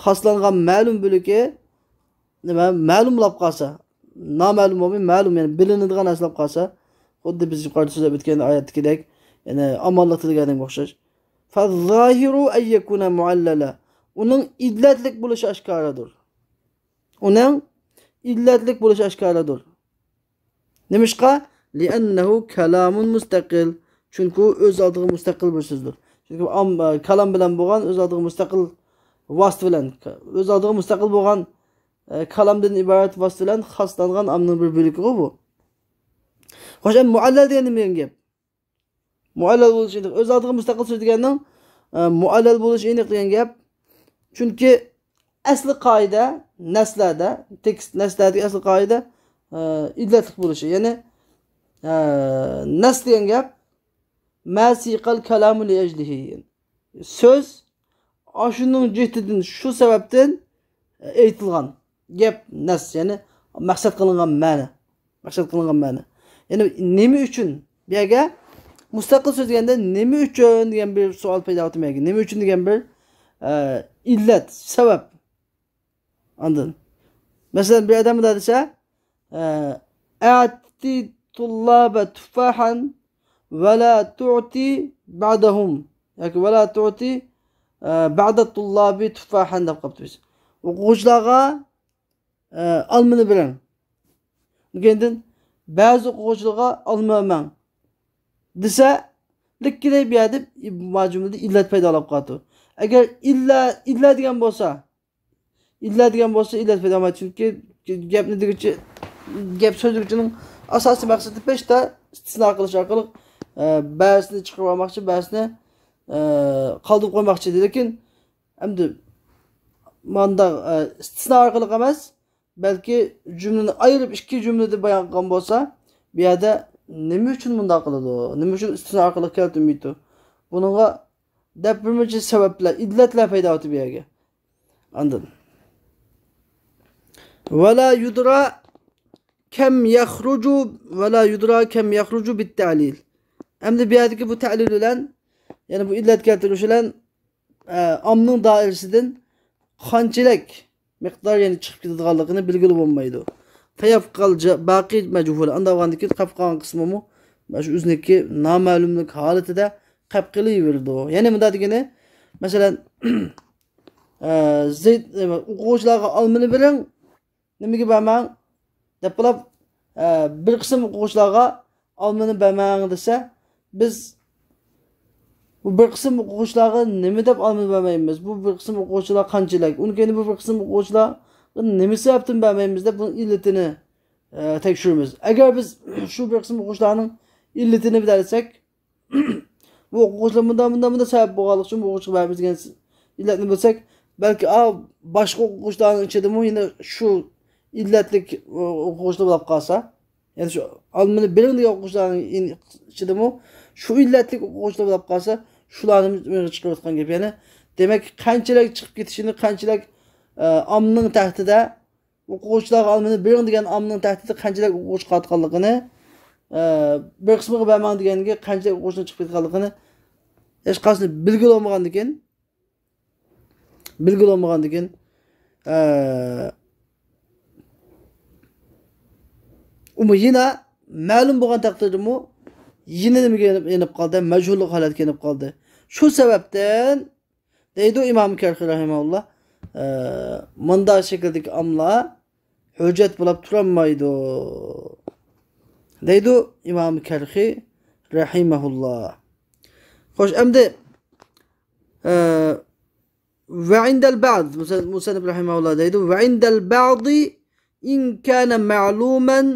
خاسلانغان مەلۇم بۆلىكى نېمە، مەلۇم بولۇپ قالسا، نامەلۇم بولماي، مەلۇم، يەنى بىلىنىدىغان نەرسە بولۇپ قالسا، خۇددى بىز يۇقىرىدا سۆزلەپ ئۆتكەن ئايەتتىكىدەك، يەنى ئامانلىق تىلىگەنگە ئوخشاش. فالظاهر أن يكون معللا. ئۇنىڭ ئىللەتلىك بولۇشى ئاشكارىدۇر. ئۇنىڭ ئىللەتلىك بولۇشى ئاشكارىدۇر. نېمىشقا؟ لأنه كلام مستقل. چۈنكى ئۇ ئۆز ئالدىغا مۇستەقىل بىر سۆزدۇر. چۈنكى ئام-، كالام بىلەن بولغان ئۆز ئالدىغا مۇستەقىل ۋاسىتە بىلەن، ئۆز ئالدىغا مۇستەقىل بولغان، ئە، كالامدىن ئىبارەت ۋاسىتە بىلەن خاسلانغان ئامنىڭ بىر بۆلىكىغۇ بۇ. خوش، ئەمدى مۇئەللەل دېگەن نېمە دېگەن گەپ؟ مۇئەللەل بولۇشى ئېنىق. ئۆز ئالدىغا مۇستەقىل سۆز دېگەننىڭ، ئە، مۇئەللەل بولۇشى ئېنىق دېگەن گەپ. چۈنكى ئەسلى قائىدە، نەسلەردە، تېكىست نەسلەردىكى ئەسلى قائىدە، ئە، ئىللەتلىك بولۇشى. يەنى، ئە، نەس دېگەن گەپ، ما سىقەل كالامۇ لىئەجلىھى. سۆز ئاشۇنىڭ جېھىتىدىن، شۇ سەۋەبتىن ئېيتىلغان گەپ نەس، يەنى مەقسەت قىلىنغان مەنە. مەقسەت قىلىنغان مەنە. يەنى نېمە ئۈچۈن؟ بۇ يەرگە مۇستەقىل سۆز دېگەندە نېمە ئۈچۈن دېگەن بىر سوئال پەيدا بولۇپ، نېمە ئۈچۈن دېگەن بىر، ئە، ئىللەت، سەۋەب. ئاندىن، مەسىلەن، بىر ئادەم مۇنداق دېسە، ئە، «ئەتى تۇللابە تۇففاھەن ۋە لا تۇئتى بەدەھۇم» ياكى «ۋە لا تۇئتى، ئە، بەدە تۇللابى تۇففاھەن» دەپ قاپتۇ بىز. ئوقۇغۇچىلارغا، ئە، ئالمىنى بېرىڭ. كېيىندىن بەزى ئوقۇغۇچىلارغا ئالما بەرمەڭ دېسە، لىككىدە بۇ يەردە ما جۈملىدە ئىللەت پەيدا بولۇپ قالىدۇ. ئەگەر ئىللا، ئىللا دېگەن بولسا، ئىللا دېگەن بولسا ئىللەت پەيدا بولمايدۇ. چۈنكى گەپنى دېگۈچى، گەپ سۆزلىگۈچىنىڭ ئاساسىي مەقسىتى بەشتا ئىستىسنا قىلىش ئارقىلىق، ئە، بەزىسىنى چىقىرىپ ئالماقچى، بەزىسىنى، ئە، قالدۇرۇپ قويماقچى. لېكىن ئەمدى ماندا، ئە، ئىستىسنا ئارقىلىق ئەمەس، بەلكى جۈملىنى ئايرىپ ئىككى جۈملىدە بايان قىلغان بولسا، بۇ يەردە نېمە ئۈچۈن مۇنداق قىلىدۇ؟ نېمە ئۈچۈن ئىستىسنا ئارقىلىق كەلتۈرمەيدۇ؟ بۇنىڭغا دەپ بىر نەچچە سەۋەبلەر، ئىللەتلەر پەيدا بولدى بۇ يەرگە. ئاندىن، «ۋە لا يۇدرا كەم يەخرۇجۇ، ۋە لا يۇدرا كەم يەخرۇجۇ بىت تەلىل». ئەمدى بۇ يەردىكى بۇ تەلىل بىلەن، يەنى بۇ ئىللەت كەلتۈرۈش بىلەن، ئە، ئامنىڭ دائىرىسىدىن قانچىلىك مىقدار يەنى چىقىپ كېتىدىغانلىقىنى بىلگىلى بولمايدۇ. فيبقى الباقي مجهولا. ئانداق بولغاندىكىن قېلىپ قالغان قىسمىمۇ مانا شۇ ئۆزىنىڭكى نامەلۇملۇق ھالىتىدە قېلىپ قېلىۋېرىدۇ. يەنى مۇنداق دېگىنى، مەسىلەن، ئە، زەيد، ئە، ئوقۇغۇچىلارغا ئالمىنى بېرىڭ، نېمىگە بەرمەڭ دەپ بولۇپ، ئە، بىر قىسىم ئوقۇغۇچىلارغا ئالمىنى بەرمەڭ دېسە، بىز بۇ بىر قىسىم ئوقۇغۇچىلارغا نېمە دەپ ئالمىنى بەرمەيمىز؟ بۇ بىر قىسىم ئوقۇغۇچىلار قانچىلىك؟ ئۇنىڭ كەينى بۇ بىر قىسىم ئوقۇغۇچىلارغا نېمە سەۋەبتىن بەرمەيمىز دەپ بۇنىڭ ئىللىتىنى، ئە، تەكشۈرىمىز. ئەگەر بىز شۇ بىر قىسىم ئوقۇغۇچىلارنىڭ ئىللىتىنى بىلەلىسەك، بۇ ئوقۇغۇچىلار مۇنداق، مۇنداق، مۇنداق سەۋەب بولغانلىقى ئۈچۈن بۇ ئوقۇغۇچىغا بەرمىمىز دېگەن ئىللەتنى بىلسەك، بەلكى، ئا، باشقا ئوقۇغۇچىلارنىڭ ئىچىدىمۇ يەنە شۇ ئىللەتلىك، ئو، ئوقۇغۇچىلار بولۇپ قالسا، يەنى شۇ ئالمىنى بېرىڭ دېگەن ئوقۇغۇچىلارنىڭ ئىن-، ئىچىدىمۇ شۇ ئىللەتلىك ئوقۇغۇچىلار بولۇپ قالسا، شۇلارنى مېغىز چىقىرىۋاتقان گەپ. يەنى، دېمەك، قانچىلىك چىقىپ كېتىشىنى، قانچىلىك، ئە، ئاممىنىڭ تەھدىتىدە ئوقۇغۇچىلارغا ئالمىنى بېرىڭ دېگەن ئاممىنىڭ تەھدىتى قانچىلىك ئوقۇغۇچى قالىدىغانلىقىنى، ئە، بىر قىسمىغا بەرمەڭ دېگەنگە قانچىلىك ئوقۇغۇچىنىڭ چىقىپ كېتىدىغانلىقىنى ھېچقايسىنى بىلگىلى بولمىغاندىكىن، بىلگىلى بولمىغاندىكىن، ئە، ئۇمۇ يەنە مەلۇم بولغان تەقدىردىمۇ يەنە نېمىگە يېنىپ، يېنىپ قالدى؟ مەجھۇللۇق ھالەتكە يېنىپ قالدى. شۇ سەۋەبتىن دەيدۇ ئىمام كەرخى رەھىمەھۇللا، ئە، مۇنداق شەكىلدىكى ئاملا ھۆججەت بولۇپ تۇرالمايدۇ، دەيدۇ ئىمام كەرخى رەھىمەھۇللا. خوش، ئەمدى، ئە، ۋە ئىندەل بەئد، مۇسەننىپ رەھىمەھۇللا دەيدۇ، ۋە ئىندەل بەئدى ئىن كانە مەلۇمەن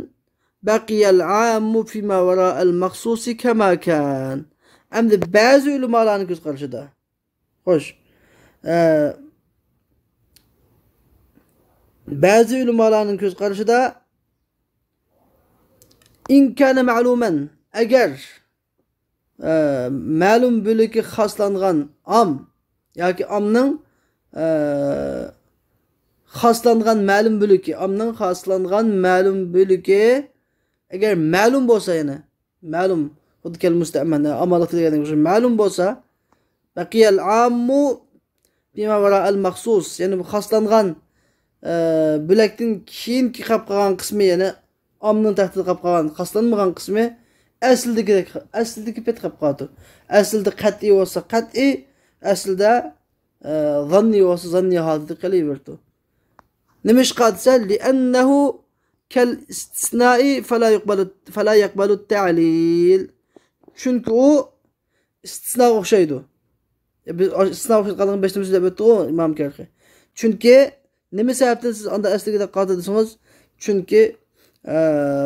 بەقىيەل ئاممۇ فىما ۋەرائەل مەخسۇسى كەما كان. ئەمدى بەزى ئۆلىمالارنىڭ كۆز قارىشىدا، خوش، ئە، بەزى ئۆلىمالارنىڭ كۆز قارىشىدا، ئىن كانە مەلۇمەن، ئەگەر، ئە، مەلۇم بۆلىكى خاسلانغان ئام ياكى ئامنىڭ، ئە، خاسلانغان مەلۇم بۆلىكى، ئامنىڭ خاسلانغان مەلۇم بۆلىكى، ئەگەر مەلۇم بولسا، يەنى مەلۇم، خۇددى كەل مۇستەمەن، ئامانلىق دېگەندەك مەلۇم بولسا، بەقىيەل ئاممۇ فىما ۋەرائەل مەخسۇس، يەنى بۇ خاسلانغان، ئە، بۆلەكتىن كېيىنكى قاپ قالغان قىسمى، يەنى ئاممىنىڭ تەھدىتىدە قاپ قالغان، خاسلانمىغان قىسمى ئەسلىدىكىدەك، ئەسلىدىكى پېتى قاپ قالىدۇ. ئەسلىدە قەتئىي بولسا قەتئىي، ئەسلىدە، ئە، زاننىي بولسا زاننىي ھالىتىدە قېلىۋېرىدۇ. نېمىشقا دېسە، لىئەننەھۇ كەل ئىستىسنائى فەلا يەقبەلۇ، فەلا يەقبەلۇ تەلىل. چۈنكى ئۇ ئىستىسناغا ئوخشايدۇ. ئە، بىز ئىستىسناغا ئوخشايدىغانلىقىنى بەشتىن بىر سۆزلەپ ئۆتتۇق ئۇ ئىمام كەرخى. چۈنكى نېمە سەۋەبتىن سىز ئاندا ئەسلىگە دەپ قالدى دېسىڭىز، چۈنكى، ئە،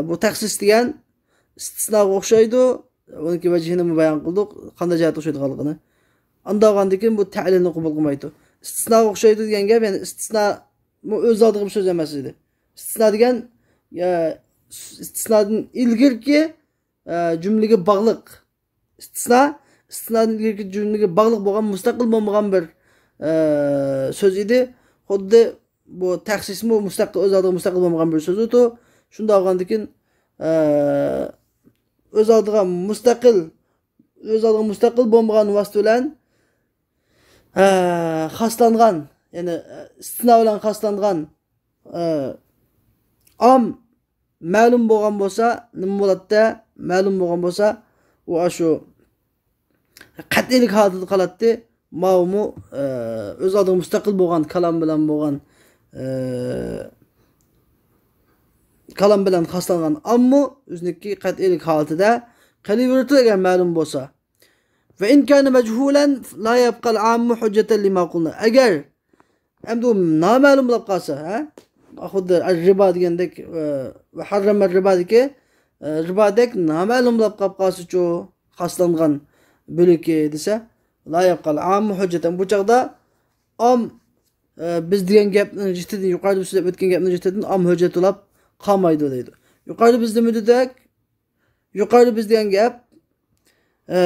بۇ تەخسىس دېگەن ئىستىسناغا ئوخشايدۇ. ئۇنىڭكى ۋەجھىنىمۇ بايان قىلدۇق. قانداق جەھەتتە ئوخشايدىغانلىقىنى. ئانداق بولغاندىن كېيىن بۇ تەلىلنى قوبۇل قىلمايدۇ. ئىستىسناغا ئوخشايدۇ دېگەن گەپ، يەنى ئىستىسنا بۇ ئۆز ئالدىغا بىر سۆز ئەمەس ئىدى. ئىستىسنا دېگەن، ئە، ئىستىسنادىن ئىلگىرىكى، ئە، جۈملىگە باغلىق. ئىستىسنا، ئىستىسنادىن ئىلگىرىكى جۈملىگە باغلىق بولغان مۇستەقىل بولمىغان بىر، ئە، سۆز ئىدى. خۇددى بۇ تەخسىسمۇ مۇستەقىل، ئۆز ئالدىغا مۇستەقىل بولمىغان بىر سۆز ئىدى. شۇنداق بولغاندىكىن، ئە، ئۆز ئالدىغا مۇستەقىل، ئۆز ئالدىغا مۇستەقىل بولمىغان ۋاسىتە بىلەن، ئە، خاسلانغان، يەنى، ئە، ئىستىسنا بىلەن خاسلانغان، ئە، ئام مەلۇم بولغان بولسا، نېمە بولاتتى؟ مەلۇم بولغان بولسا، ئۇ ئاشۇ قەتئىيلىك ھالىتىدە قالاتتى. ماۋۇمۇ، ئە، ئۆز ئالدىغا مۇستەقىل بولغان كالام بىلەن بولغان، ئە، كالام بىلەن خاسلانغان ئاممۇ ئۆزىنىڭكى قەتئىيلىك ھالىتىدە قېلىۋېرىدۇ، ئەگەر مەلۇم بولسا. وإن كان مجهولا لا يبقى العام حجة لما قلنا. ئەگەر ئەمدى ئۇ نامەلۇم بولۇپ قالسا، ھە؟ خۇددى رىبا دېگەندەك، ئە، ۋە ھەررەمە رىبادىكى، ئە، رىبادەك نامەلۇم بولۇپ قالىپ قالسىچۇ، خاسلانغان بۆلىكى دېسە، لا يبقى العام حجة. بۇ چاغدا ئام، ئە، بىز دېگەن گەپنىڭ جىتىدىن، يۇقىرىدا بىز سۆزلەپ ئۆتكەن گەپنىڭ جىتىدىن ئام ھۆججەت بولاپ قالمايدۇ دەيدۇ. يۇقىرىدا بىز نېمە دېدۇق؟ يۇقىرىدا بىز دېگەن گەپ، ئە،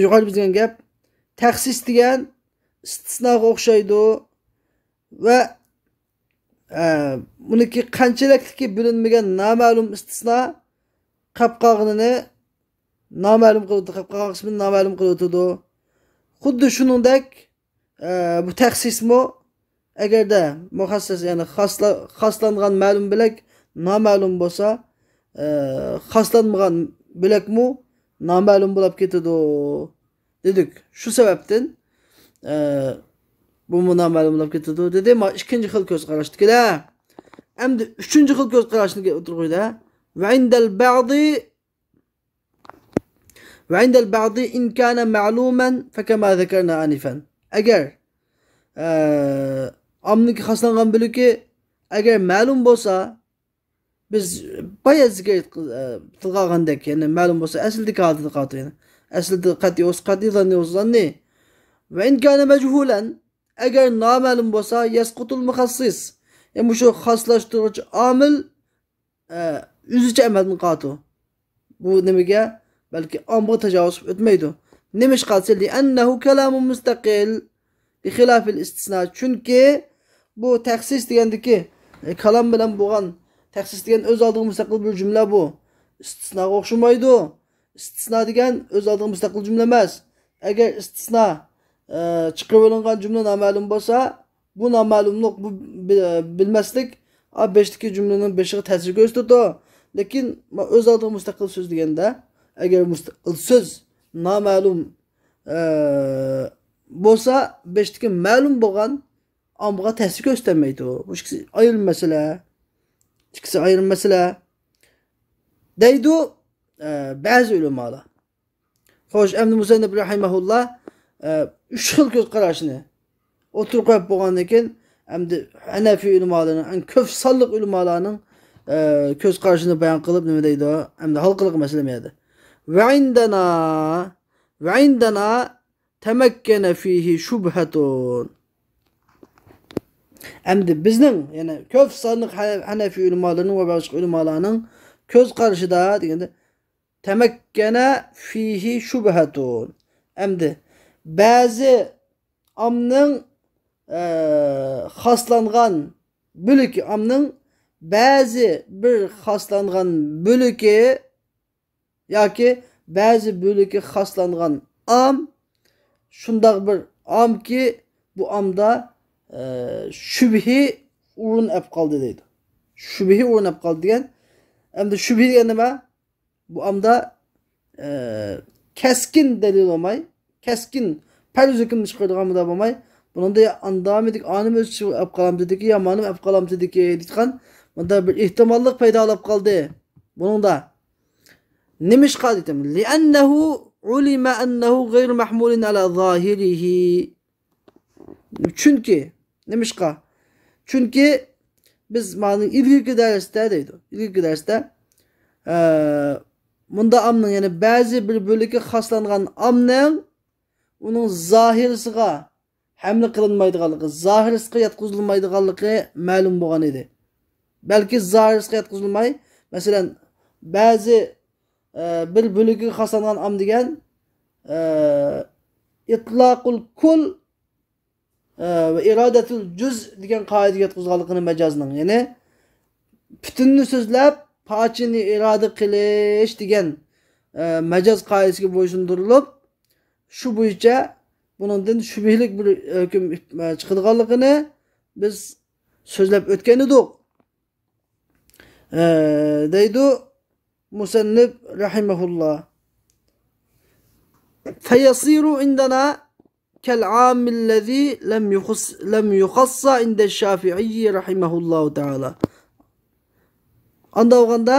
يۇقىرىدا بىز دېگەن گەپ، تەخسىس دېگەن ئىستىسناغا ئوخشايدۇ ۋە، ئە، بۇنىڭكى قانچىلىكلىكى بىلىنمىگەن نامەلۇم ئىستىسنا قاپ قالغىنىنى نامەلۇم قىلىۋېتىدۇ، قاپ قالغان قىسمىنى نامەلۇم قىلىۋېتىدۇ. خۇددى شۇنىڭدەك، ئە، بۇ تەخسىسمۇ، ئەگەردە مۇخەسسەس، يەنى خاسلا-، خاسلانغان مەلۇم بۆلەك نامەلۇم بولسا، ئە، خاسلانمىغان بۆلەكمۇ نامەلۇم بولاپ كېتىدۇ دېدۇق. شۇ سەۋەبتىن، ئە، بۇمۇ نامەلۇم بولاپ كېتىدۇ دېدى. ما ئىككىنچى خىل كۆز قاراشتىكىلەر. ئەمدى ئۈچىنچى خىل كۆز قاراشنى ئوتتۇرىغا قويدى. وعند البعض وعند البعض إن كان معلوما فكما ذكرنا آنفا. ئەگەر، ئە، ئاممىنىڭكى خاسلانغان بۆلىكى ئەگەر مەلۇم بولسا، بىز بايا زىكىر ئېيتقا-، ئە، تىلغا ئالغاندەك، يەنى مەلۇم بولسا ئەسلىدىكى ھالىتىدە قالىدۇ، يەنى ئەسلىدە قەتئىي بولسا قەتئىي، زاننىي بولسا زاننىي. وإن كان مجهولا، ئەگەر نامەلۇم بولسا، يسقط المخصص. يەنى مۇشۇ خاسلاشتۇرغۇچ ئامىل ئە، ئۆزىچە ئەمەلدىن قالىدۇ. بۇ نېمىگە؟ بەلكى ئاممىغا تاجاۋۇز قىلىپ ئۆتمەيدۇ. نېمىشقا دېسە، لأنه كلام مستقل بخلاف الاستثناء. چۈنكى بۇ تەخسىس دېگەندىكى، ئە، كالام بىلەن بولغان، تەخسىس دېگەن ئۆز ئالدىغا مۇستەقىل بىر جۈملە بۇ. ئىستىسناغا ئوخشىمايدۇ. ئىستىسنا دېگەن ئۆز ئالدىغا مۇستەقىل جۈملە ئەمەس. ئەگەر ئىستىسنا، ئە، چىقىرىۋېلىنغان جۈملە نامەلۇم بولسا، بۇ نامەلۇملۇق، بۇ بىل-، بىلمەسلىك، ئا، بېشىدىكى جۈملىنىڭ بېشىغا تەسىر كۆرسىتىدۇ. لېكىن، ما-، ئۆز ئالدىغا مۇستەقىل سۆز دېگەندە، ئەگەر مۇستەقىل سۆز نامەلۇم، ئە، بولسا، بېشىدىكى مەلۇم بولغان ئاممىغا تەسىر كۆرسىتەلمەيدۇ. بۇ ئىككىسى ئايرىم مەسىلە. ئىككىسى ئايرىم مەسىلە دەيدۇ، ئە، بەزى ئۆلىمالار. خوش، ئەمدى مۇسەننىپ رەھىمەھۇللا، ئە، ئۈچ خىل كۆز قاراشنى ئوتتۇرىغا قويۇپ بولغاندىن كېيىن، ئەمدى ھەنەفىي ئۆلىمالىرىنىڭ، ئەڭ كۆپ سانلىق ئۆلىمالارنىڭ، ئە، كۆز قارىشىنى بايان قىلىپ، نېمە دەيدۇ؟ ئەمدى ھالقىلىق مەسىلە بۇ يەردە. وعندنا، وعندنا تمكن فيه شبهة. ئەمدى بىزنىڭ، يەنى كۆپ سانلىق ھە-، ھەنەفىي ئۆلىمالىرىنىڭ ۋە باشقا ئۆلىمالارنىڭ كۆز قارىشىدا دېگەندە، تەمەككەنە فىھى شۇبھەتۇن. ئەمدى بەزى ئامنىڭ، ئە، خاسلانغان بۆلىكى، ئامنىڭ بەزى بىر خاسلانغان بۆلىكى ياكى بەزى بۆلىكى خاسلانغان ئام شۇنداق بىر ئامكى، بۇ ئامدا، ئە، شۈبھە ئورۇن ئەپ قالدى دەيدۇ. شۈبھە ئورۇن ئەپ قالدى دېگەن. ئەمدى شۈبھە دېگەن نېمە؟ بۇ ئامدا، ئە، كەسكىن دەلىل بولماي، كەسكىن پەرز ھۆكۈمنى چىقىرىدىغان مۇددىئا بولماي، بۇنىڭدا يا ئاندامىدىكى ئانىم ئۆز ئىچىگە ئاپ قالامتىدىكى، يا مانىم ئاپ قالامتىدىكى دېيىدىغان مۇنداق بىر ئېھتىماللىق پەيدا بولۇپ قالدى بۇنىڭدا. نېمىشقا دېدىم؟ لأنه علم أنه غير محمول على ظاهره. چۈنكى، نېمىشقا؟ چۈنكى بىز مانا ئىلگىرىكى دەرستە دەيدۇ. ئىلگىرىكى دەرستە، ئە، مۇندا ئامنىڭ، يەنى بەزى بىر بۆلىكى خاسلانغان ئامنىڭ ئۇنىڭ زاھىرىسىغا ھەملە قىلىنمايدىغانلىقى، زاھىرىسىغا ياتقۇزۇلمايدىغانلىقى مەلۇم بولغان ئىدى. بەلكى زاھىرىسىغا ياتقۇزۇلماي، مەسىلەن، بەزى، ئە، بىر بۆلىكىگە خاسلانغان ئام دېگەن، ئە، ئىتلاقۇل كۇل، ئە، ۋە ئىرادەتۇل جۇز دېگەن قائىدىگە ياتقۇزغانلىقىنى مەجازنىڭ، يەنى پۈتۈننى سۆزلەپ، پارچىنى ئىرادە قىلىش دېگەن، ئە، مەجاز قائىدىسىگە بويسۇندۇرۇلۇپ، شۇ بويىچە، بۇنىڭدىن شۈبھىلىك بىر ھۆكۈم چىقىدىغانلىقىنى بىز سۆزلەپ ئۆتكەن ئىدۇق. ئە، دەيدۇ مۇسەننىپ رەھىمەھۇللا. فيصير عندنا كالعام الذي لم يخص، لم يخص عند الشافعي رحمه الله تعالى. ئاندا بولغاندا،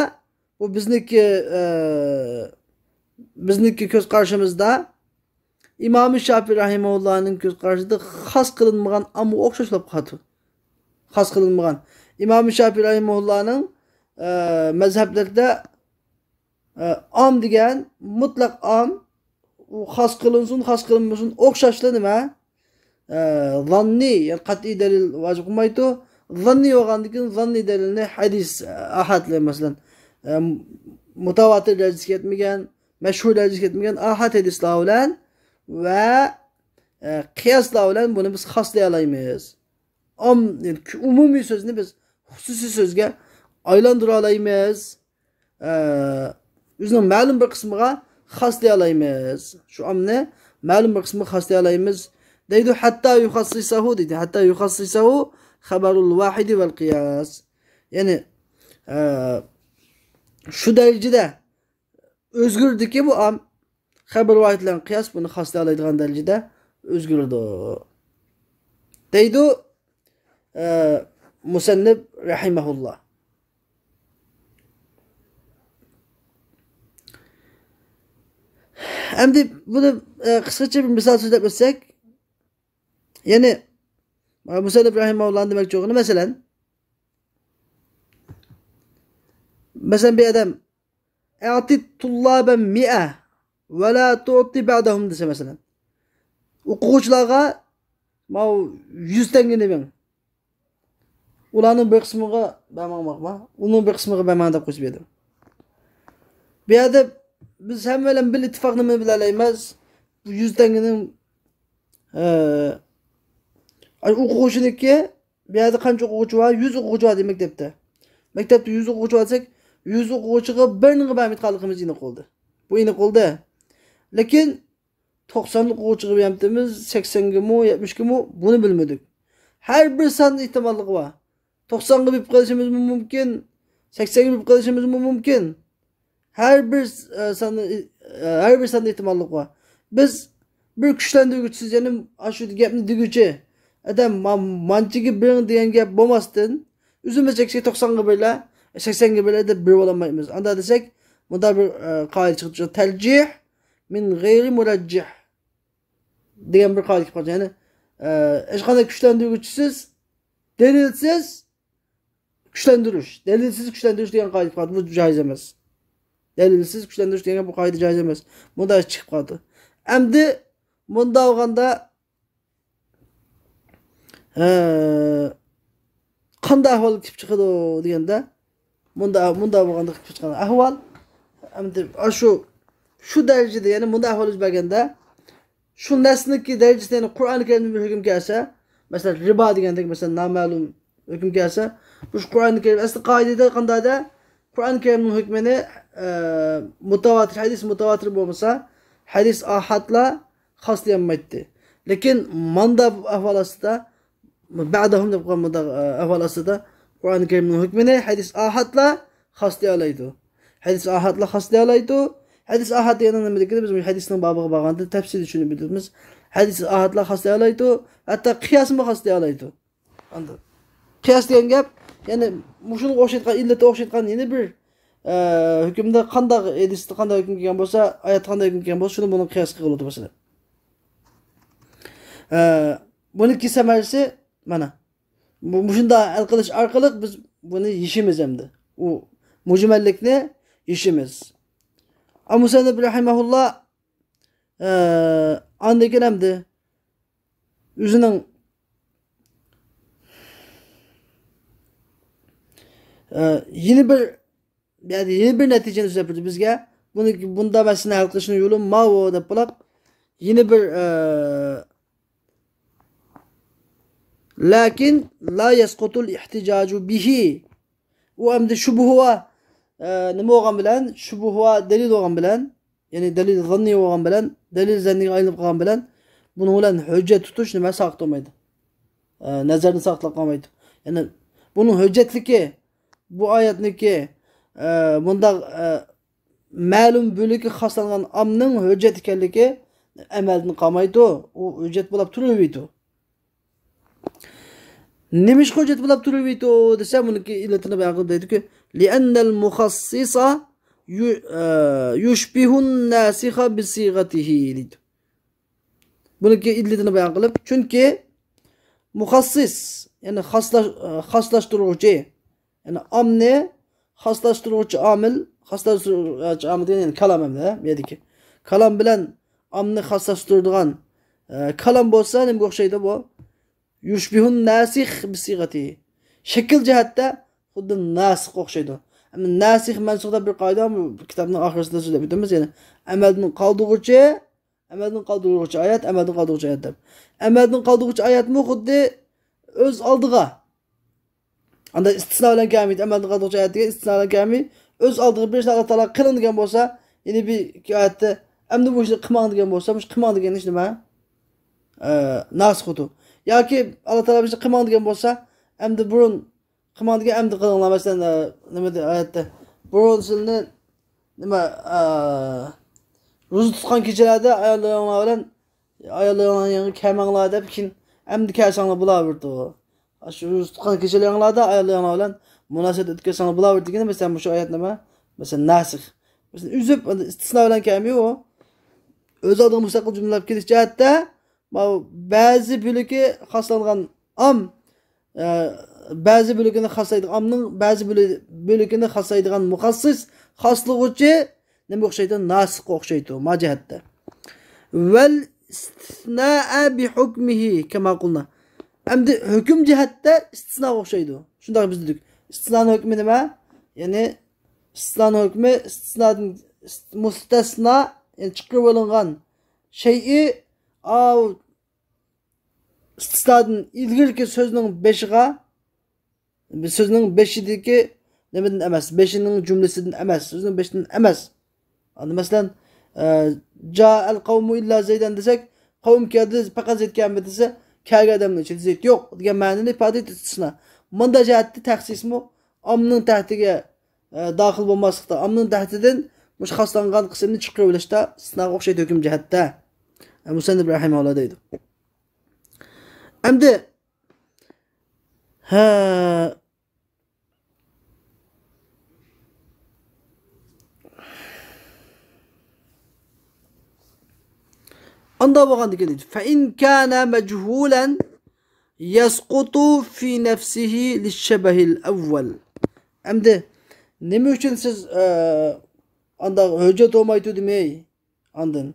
بۇ بىزنىڭكى، ئە، بىزنىڭكى كۆز قارىشىمىزدا ئىمام شافىي رەھىمەھۇللانىڭ كۆز قارىشىدا خاس قىلىنمىغان ئاممىغا ئوخشاش بولۇپ قالىدۇ. خاس قىلىنمىغان. ئىمام شافىي رەھىمەھۇللانىڭ، ئە، مەزھەپلىرىدە، ئە، ئام دېگەن مۇتلەق ئام، ئۇ خاس قىلىنسۇن، خاس قىلىنمىسۇن، ئوخشاشلا نېمە؟ ئە، زاننىي، يەنى قەتئىي دەلىل ۋاجىپ قىلمايدۇ. زاننىي بولغاندىن كېيىن زاننىي دەلىلنى ھەدىس، ئە، ئاھادلار، مەسىلەن، ئە، مۇتاۋاتىر دەرىجىسىگە يەتمىگەن، مەشھۇر دەرىجىسىگە يەتمىگەن ئاھاد ھەدىسلەر بىلەن ۋە، ئە، قىياسلار بىلەن بۇنى بىز خاسلىيالايمىز. ئام، يەنى ئومۇمىي سۆزنى بىز خۇسۇسىي سۆزگە ئايلاندۇرالايمىز. ئە، ئۆزىنىڭ مەلۇم بىر قىسمىغا خاسلىيالايمىز. شۇ ئامنى مەلۇم بىر قىسمىغا خاسلىيالايمىز. دەيدۇ، حتى يخصصه دەيدۇ. حتى يخصصه خبر الواحد والقياس. يەنى، ئە، شۇ دەرىجىدە ئۆزگىرىدۇكى بۇ ئام، خەبەر ۋاھىد بىلەن قىياس بۇنى خاسلىيالايدىغان دەرىجىدە ئۆزگىرىدۇ. دەيدۇ، ئە، مۇسەننىپ رەھىمەھۇللا. ئەمدى بۇنى، ئە، قىسقىچە بىر مىسال سۆزلەپ ئۆتسەك، يەنى، ئە، مۇسەننىپ رەھىمەھۇللانىڭ دېمەكچى بولغىنى، مەسىلەن، مەسىلەن، بىر ئادەم، «ئەتى تۇللابەن مىئە ۋە لا تۇئتى بەدەھۇم» دېسە، مەسىلەن، ئوقۇغۇچىلارغا ماۋۇ يۈز تەڭگىنى بېرىڭ. ئۇلارنىڭ بىر قىسمىغا بەرمەڭ، ئۇنىڭ بىر قىسمىغا بەرمەڭ دەپ قويسا بۇ ئادەم. بۇ يەردە بىز ھەممە بىلەن بىر ئىتتىپاق نېمىنى بىلەلەيمىز؟ بۇ يۈز تەڭگىنىڭ، ئە، ئوقۇغۇچىنىڭكى، بۇ يەردە قانچە ئوقۇغۇچى بار؟ يۈز ئوقۇغۇچى بار دېدى مەكتەپتە. مەكتەپتە يۈز ئوقۇغۇچى بار دېسەك، يۈز ئوقۇغۇچىغا بىرنىڭغا بەرمەيدىغانلىقىمىز ئېنىق بولدى. بۇ ئېنىق بولدى. لېكىن توقسان ئوقۇغۇچىغا بېرەمتىمىز، سەكسەنگىمۇ، يەتمىشكىمۇ، بۇنى بىلمىدۇق. ھەر بىر سان ئېھتىماللىقى بار. توقسانغا بېرىپ قېلىشىمىزمۇ مۇمكىن، سەكسەنگە بېرىپ قېلىشىمىزمۇ مۇمكىن. ھەر بىر، ئە، ساندا، ئە، ھەر بىر ساندا ئېھتىماللىق بار. بىز بىر كۈچلەندۈرگۈچىسىز، يەنى ئاشۇ گەپنى دېگۈچى ئادەم ما-، مانچىگە بېرىڭ دېگەن گەپ بولماستىن، ئۆزىمىز چەكسەك توقسانغا بېرىلە، سەكسەنگە بېرىلە دەپ بېرىۋالالمايمىز. ئاندا دېسەك، مۇنداق بىر، ئە، قائىدە چىقىپ چىقىدۇ. تەرجىھ مىن غەيرى مۇرەججىھ دېگەن بىر قائىدە چىقىپ قالدى. يەنى، ئە، ھېچقانداق كۈچلەندۈرگۈچىسىز، دەلىلسىز كۈچلەندۈرۈش، دەلىلسىز كۈچلەندۈرۈش دېگەن قائىدە چىقىپ قالدى. بۇ جايىز ئەمەس. دەلىلسىز كۈچلەندۈرۈش دېگەن بۇ قائىدە جايىز ئەمەس. مۇنداق ئىش چىقىپ قالدى. ئەمدى مۇنداق بولغاندا، ھە، قانداق ئەھۋال كېلىپ چىقىدۇ دېگەندە، مۇندا، مۇندا بولغاندا كېلىپ چىققان ئەھۋال، ئەمدى ئاشۇ، شۇ دەرىجىدە، يەنى مۇنداق ئەھۋال يۈز بەرگەندە، شۇ نەرسىنىڭكى دەرىجىسىدە، يەنى قۇرئان كەرىمدىن بىر ھۆكۈم كەلسە، مەسىلەن، رىبا دېگەندەك، مەسىلەن، نامەلۇم ھۆكۈم كەلسە، بۇ قۇرئان كەرىم ئەسلى قائىدىدە قانداقدا؟ قۇرئان كەرىمنىڭ ھۆكمىنى، ئە، مۇتاۋاتىر، ھەدىس مۇتاۋاتىر بولمىسا، ھەدىس ئاھادلا خاسلىيالمايتتى. لېكىن ماندا ئەھۋال ئاستىدا، بەدەھۇم دەپ قويغان مۇنداق، ئە، ئەھۋال ئاستىدا قۇرئان كەرىمنىڭ ھۆكمىنى ھەدىس ئاھادلا خاسلىيالايدۇ. ھەدىس ئاھادلا خاسلىيالايدۇ. ھەدىس ئاھاد دېگەننىڭ نېمىلىكىنى بىز ھەدىسنىڭ بابىغا بارغاندا تەپسىلىي چۈشىنىپ ئۆتىمىز. ھەدىس ئاھادلا خاسلىيالايدۇ. ھەتتا قىياسمۇ خاسلىيالايدۇ. ئاندىن قىياس دېگەن گەپ، يەنى مۇشۇنىڭغا ئوخشايدىغان، ئىللىتىگە ئوخشايدىغان يەنە بىر، ئە، ھۆكۈمدە قانداق، ھەدىستە قانداق ھۆكۈم كەلگەن بولسا، ئايەتتە قانداق ھۆكۈم كەلگەن بولسا، شۇنى بۇنىڭغا قىياس قىلغىلى بولىدۇ، مەسىلەن. ئە، بۇنىڭكى سەمەرىسى مانا. بۇ، مۇشۇنداق ھەل قىلىش ئارقىلىق بىز بۇنى يېشىمىز ئەمدى. ئۇ مۇجمەللىكنى يېشىمىز. ئەمما مۇسەننىپ رەھىمەھۇللا، ئە، ئاندىن كېيىن ئەمدى ئۆزىنىڭ، ئە، يەنە بىر، يەنى يەنە بىر نەتىجىنى سۆزلەپ بەردى بىزگە. بۇنى، بۇندا مەسىلىنى ھەل قىلىشنىڭ يولى ماۋۇ دەپ بولۇپ، يەنە بىر، ئە، لەكىن لا يەسقۇتۇل ئىھتىجاجۇ بىھى. ئۇ ئەمدى شۇبھىۋا، ئە، نېمە بولغان بىلەن، شۇبھىۋا دەلىل بولغان بىلەن، يەنى دەلىل زاننىي بولغان بىلەن، دەلىل زەننىيگە ئايلىنىپ قالغان بىلەن، بۇنىڭ بىلەن ھۆججەت تۇتۇش نېمە ساقىت بولمايدۇ. ئە، نەزەرنى ساقىتلاپ قالمايدۇ. يەنى بۇنىڭ ھۆججەتلىكى، بۇ ئايەتنىڭكى، ئە، مۇنداق، ئە، مەلۇم بۆلىكى خاسلانغان ئامنىڭ ھۆججەت ئىكەنلىكى ئەمەلدىن قالمايدۇ. ئۇ ھۆججەت بولاپ تۇرۇۋېرىدۇ. نېمىشقا ھۆججەت بولاپ تۇرۇۋېرىدۇ دېسە، بۇنىڭكى ئىللىتىنى بايان قىلىپ دەيدۇكى، لأن المخصص يو-، ئە، يشبه الناسخ بصيغته دەيدۇ. بۇنىڭكى ئىللىتىنى بايان قىلىپ، چۈنكى مۇخەسسىس، يەنى خاسلاش-، خاسلاشتۇرغۇچى، يەنى ئامنى خاسلاشتۇرغۇچى ئامىل، خاسلاشتۇرغۇچى ئامىل دېگەن يەنى كالام ئەمدى، بۇ يەردىكى. كالام بىلەن ئامنى خاسلاشتۇرىدىغان، ئە، كالام بولسا نېمىگە ئوخشايدۇ بۇ؟ يشبه الناسخ بصيغته. شەكىل جەھەتتە خۇددى ناسىخقا ئوخشايدۇ. ئەمما ناسىخ، مەنسۇخ دەپ بىر قائىدە بار، بۇ كىتابنىڭ ئاخىرىسىدا سۆزلەپ ئۆتىمىز. يەنى ئەمەلدىن قالدۇرغۇچى، ئەمەلدىن قالدۇرغۇچى ئايەت، ئەمەلدىن قالدۇرغۇچى ئايەت دەپ. ئەمەلدىن قالدۇرغۇچى ئايەتمۇ خۇددى ئۆز ئالدىغا. ئاندا ئىستىسنا بىلەن كەلمەيدۇ. ئەمەلدىن قالدۇرغۇچى ئايەت دېگەن ئىستىسنا بىلەن كەلمەي، ئۆز ئالدىغا بىر ئىشنى ئاللا تائالا قىلىڭ دېگەن بولسا، يەنە بىر ئايەتتە ئەمدى بۇ ئىشنى قىلماڭ دېگەن بولسا، مۇشۇ قىلماڭ دېگەن ئىش نېمە؟ ئە، ناسىخ بولىدۇ. ياكى ئاللا تائالا بىر ئىشنى قىلماڭ دېگەن بولسا، ئەمدى بۇرۇن قىلماڭ دېگەن ئەمدى قىلىڭلار. مەسىلەن، ئە، نېمە دە-، ئايەتتە، بۇرۇن سىلىنى، نېمە، ئە، روزا تۇتقان كېچىلەردە ئاياللىرىڭلار بىلەن، ئاياللىرىڭلار يېنىغا كەلمەڭلار دەپ، كېيىن ئەمدى كەلسەڭلار بولاۋېرىدۇ. شۇ روزا تۇتقان كېچىلىرىڭلاردا ئاياللىرىڭلار بىلەن مۇناسىۋەت ئۆتكۈزسەڭلار بولاۋېرىدۇ دېگىنى، مەسىلەن، مۇشۇ ئايەت نېمە؟ مەسىلەن، ناسىخ. مەسىلەن، ئۈزۈپ، ئىستىسنا بىلەن كەلمەيدۇ ئۇ. ئۆز ئالدىغا مۇستەقىل جۈملە بولۇپ كېلىش جەھەتتە، ماۋۇ بەزى بۆلىكى خاسلانغان ئام، ئە، بەزى بۆلىكىنى خاسلايدىغان، ئامنىڭ بەزى بۆلە-، بۆلىكىنى خاسلايدىغان مۇخەسسىس، خاسلىغۇچى نېمىگە ئوخشايدۇ؟ ناسىخقا ئوخشايدۇ، ما جەھەتتە. ۋەل ئىستىسنا بىھۇكمىھى كەما قۇلنا. ئەمدى ھۆكۈم جەھەتتە ئىستىسناغا ئوخشايدۇ. شۇنداق بىز دېدۇق. ئىستىسنانىڭ ھۆكمى نېمە؟ يەنى ئىستىسنانىڭ ھۆكمى، ئىستىسنادىن، ئىست-، مۇستەسنا، يەنى چىقىرىۋېلىنغان شەيئى، ئاۋۇ ئىستىسنادىن ئىلگىرىكى سۆزنىڭ بېشىغا، سۆزنىڭ بېشىدىكى نېمىدىن ئەمەس، بېشىنىڭ جۈملىسىدىن ئەمەس، سۆزنىڭ بېشىدىن ئەمەس. ئەمدى مەسىلەن، ئە، جائەل قەۋمۇ ئىللا زەيدەن دېسەك، قەۋم كەلدى، پەقەت زەيد كەلمىدى دېسە، كەلگەن ئادەمنىڭ ئىچىدە زەيد يوق دېگەن مەنىنى ئىپادە ئېتىش ئىستىسنا. مۇندا جەھەتتە تەخسىسمۇ ئامنىڭ تەھتىگە، ئە، داخىل بولماسلىقتا، ئامنىڭ تەھتىدىن مۇشۇ خاسلانغان قىسىمنى چىقىرىۋېلىشتا ئىستىسناغا ئوخشايدۇ ھۆكۈم جەھەتتە. ئە، مۇسەننىپ رەھىمەھۇللا دەيدۇ. ئەمدى، ھە، ئاندا بولغاندىكى دەيدۇ، فەئىن كانە مەجھۇلەن يەسقۇتۇ فى نەفسىھى لىششەبەھىل ئەۋۋەل. ئەمدى نېمە ئۈچۈن سىز، ئە، ئاندا ھۆججەت بولمايدۇ دېمەي؟ ئاندىن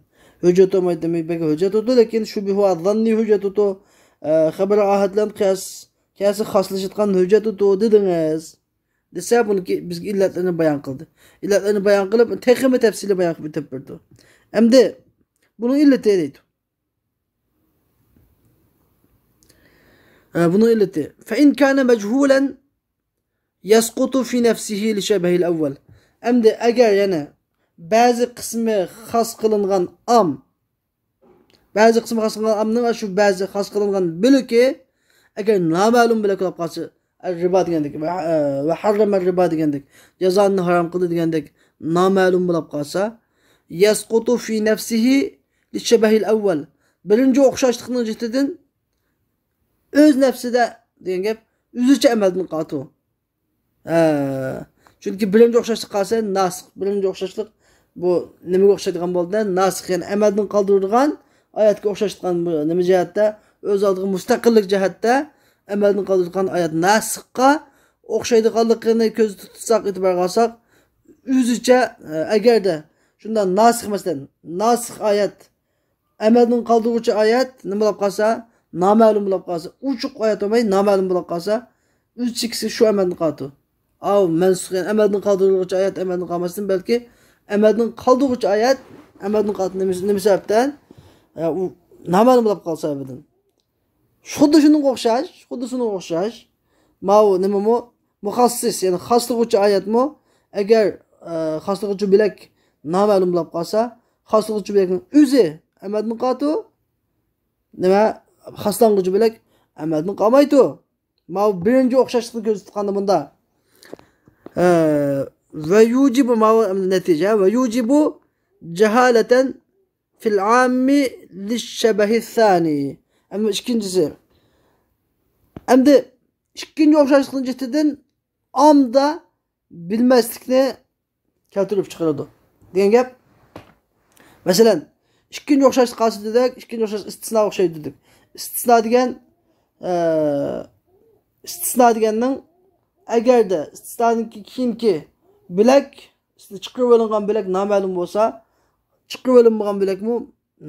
ھۆججەت بولمايدۇ دېمەي، بەلكى ھۆججەت بولىدۇ، لېكىن شۇبھە ۋە زاننى ھۆججەت بولىدۇ، ئە، خەبەر ئاھەد بىلەن قىياس، قىياسى خاسلىشىدىغان ھۆججەت بولىدۇ دېدىڭىز. دېسە، بۇنىڭكى بىزگە ئىللەتلىرىنى بايان قىلدى. ئىللەتلىرىنى بايان قىلىپ، تېخىمۇ تەپسىلىي بايان قىلىپ ئۆتۈپ بەردى. ئەمدى بۇنىڭ ئىللىتى دەيدۇ. ھە، بۇنىڭ ئىللىتى. فەئىن كانە مەجھۇلەن يەسقۇتۇ فى نەفسىھى لىشەبەھىل ئەۋۋەل. ئەمدى ئەگەر يەنە بەزى قىسمى خاس قىلىنغان ئام، بەزى قىسمى خاس قىلىنغان ئامنىڭ شۇ بەزى خاس قىلىنغان بۆلىكى ئەگەر نامەلۇم بۆلەك بولۇپ قالسا، رىبا دېگەندەك، ۋە، ۋە ھەررەمە رىبا دېگەندەك، جازانى ھارام قىلدى دېگەندەك نامەلۇم بولۇپ قالسا، يەسقۇتۇ فى نەفسىھى لىشەبەھىل ئەۋۋەل. بىرىنچى ئوخشاشلىقنىڭ جېھىتىدىن ئۆز نەپسىدە دېگەن گەپ، ئۆزىچە ئەمەلدىن قالىدۇ. ھە. چۈنكى بىرىنچى ئوخشاشلىق قالسا ناسىخ. بىرىنچى ئوخشاشلىق بۇ نېمىگە ئوخشايدىغان بولدى؟ ناسىخ، يەنى ئەمەلدىن قالدۇرىدىغان ئايەتكە ئوخشاشلىققان بۇ نېمە جەھەتتە؟ ئۆز ئالدىغا مۇستەقىللىك جەھەتتە ئەمەلدىن قالدۇرىدىغان ئايەت ناسىخقا ئوخشايدىغانلىقىنى كۆزدە تۇتساق، ئېتىبارغا ئالساق، ئۆزىچە، ئە، ئەگەردە شۇنداق ناسىخ، مەسىلەن، ناسىخ ئايەت ئەمەلدىن قالدۇرغۇچى ئايەت نېمە بولۇپ قالسا، نامەلۇم بولۇپ قالسا، ئوچۇق ئايەت بولماي، نامەلۇم بولۇپ قالسا، ئۆز چېكىسى شۇ ئەمەلدىن قالىدۇ. ئاۋۇ مەنسۇخ، يەنى ئەمەلدىن قالدۇرۇلغۇچى ئايەت ئەمەلدىن قالماستىن، بەلكى ئەمەلدىن قالدۇرغۇچى ئايەت ئەمەلدىن قالىدۇ. نېمە، نېمە سەۋەبتىن؟ ئە، ئۇ نامەلۇم بولۇپ قالسا ئەبەدەن. خۇددى شۇنىڭغا ئوخشاش، خۇددى شۇنىڭغا ئوخشاش. ماۋۇ نېمىمۇ؟ مۇخەسسىس، يەنى خاسلىغۇچى ئايەتمۇ، ئەگەر، ئە، خاسلىغۇچى بۆلەك نامەلۇم بولۇپ قالسا، خاسلىغۇچى بۆلەكنىڭ ئۆزى ئەمەلدىن قالىدۇ. نېمە، خاسلانغۇچى بۆلەك ئەمەلدىن قالمايدۇ. ماۋۇ بىرىنچى ئوخشاشلىقنى كۆرسىتىپ چىققاندا مۇندا. ئە، ۋە يۇجىبۇ، ماۋۇ ئەمدى نەتىجە. ۋە يۇجىبۇ جاھالەتەن فىل ئاممى لىششەبەھى سانى. ئەمما ئىككىنچىسى. ئەمدى ئىككىنچى ئوخشاشلىقنىڭ جىتىدىن ئامدا بىلمەسلىكنى كەلتۈرۈپ چىقىرىدۇ دېگەن گەپ. مەسىلەن، ئىككىنچى ئوخشاشلىق قالسا دېدۇق، ئىككىنچى ئوخشاش ئىستىسنا ئوخشايدۇ دېدۇق. ئىستىسنا دېگەن، ئە، ئىستىسنا دېگەننىڭ ئەگەردە ئىستىسنادىن كېيىنكى بۆلەك، چىقىرىۋېلىنغان بۆلەك نامەلۇم بولسا، چىقىرىۋېلىنمىغان بۆلەكمۇ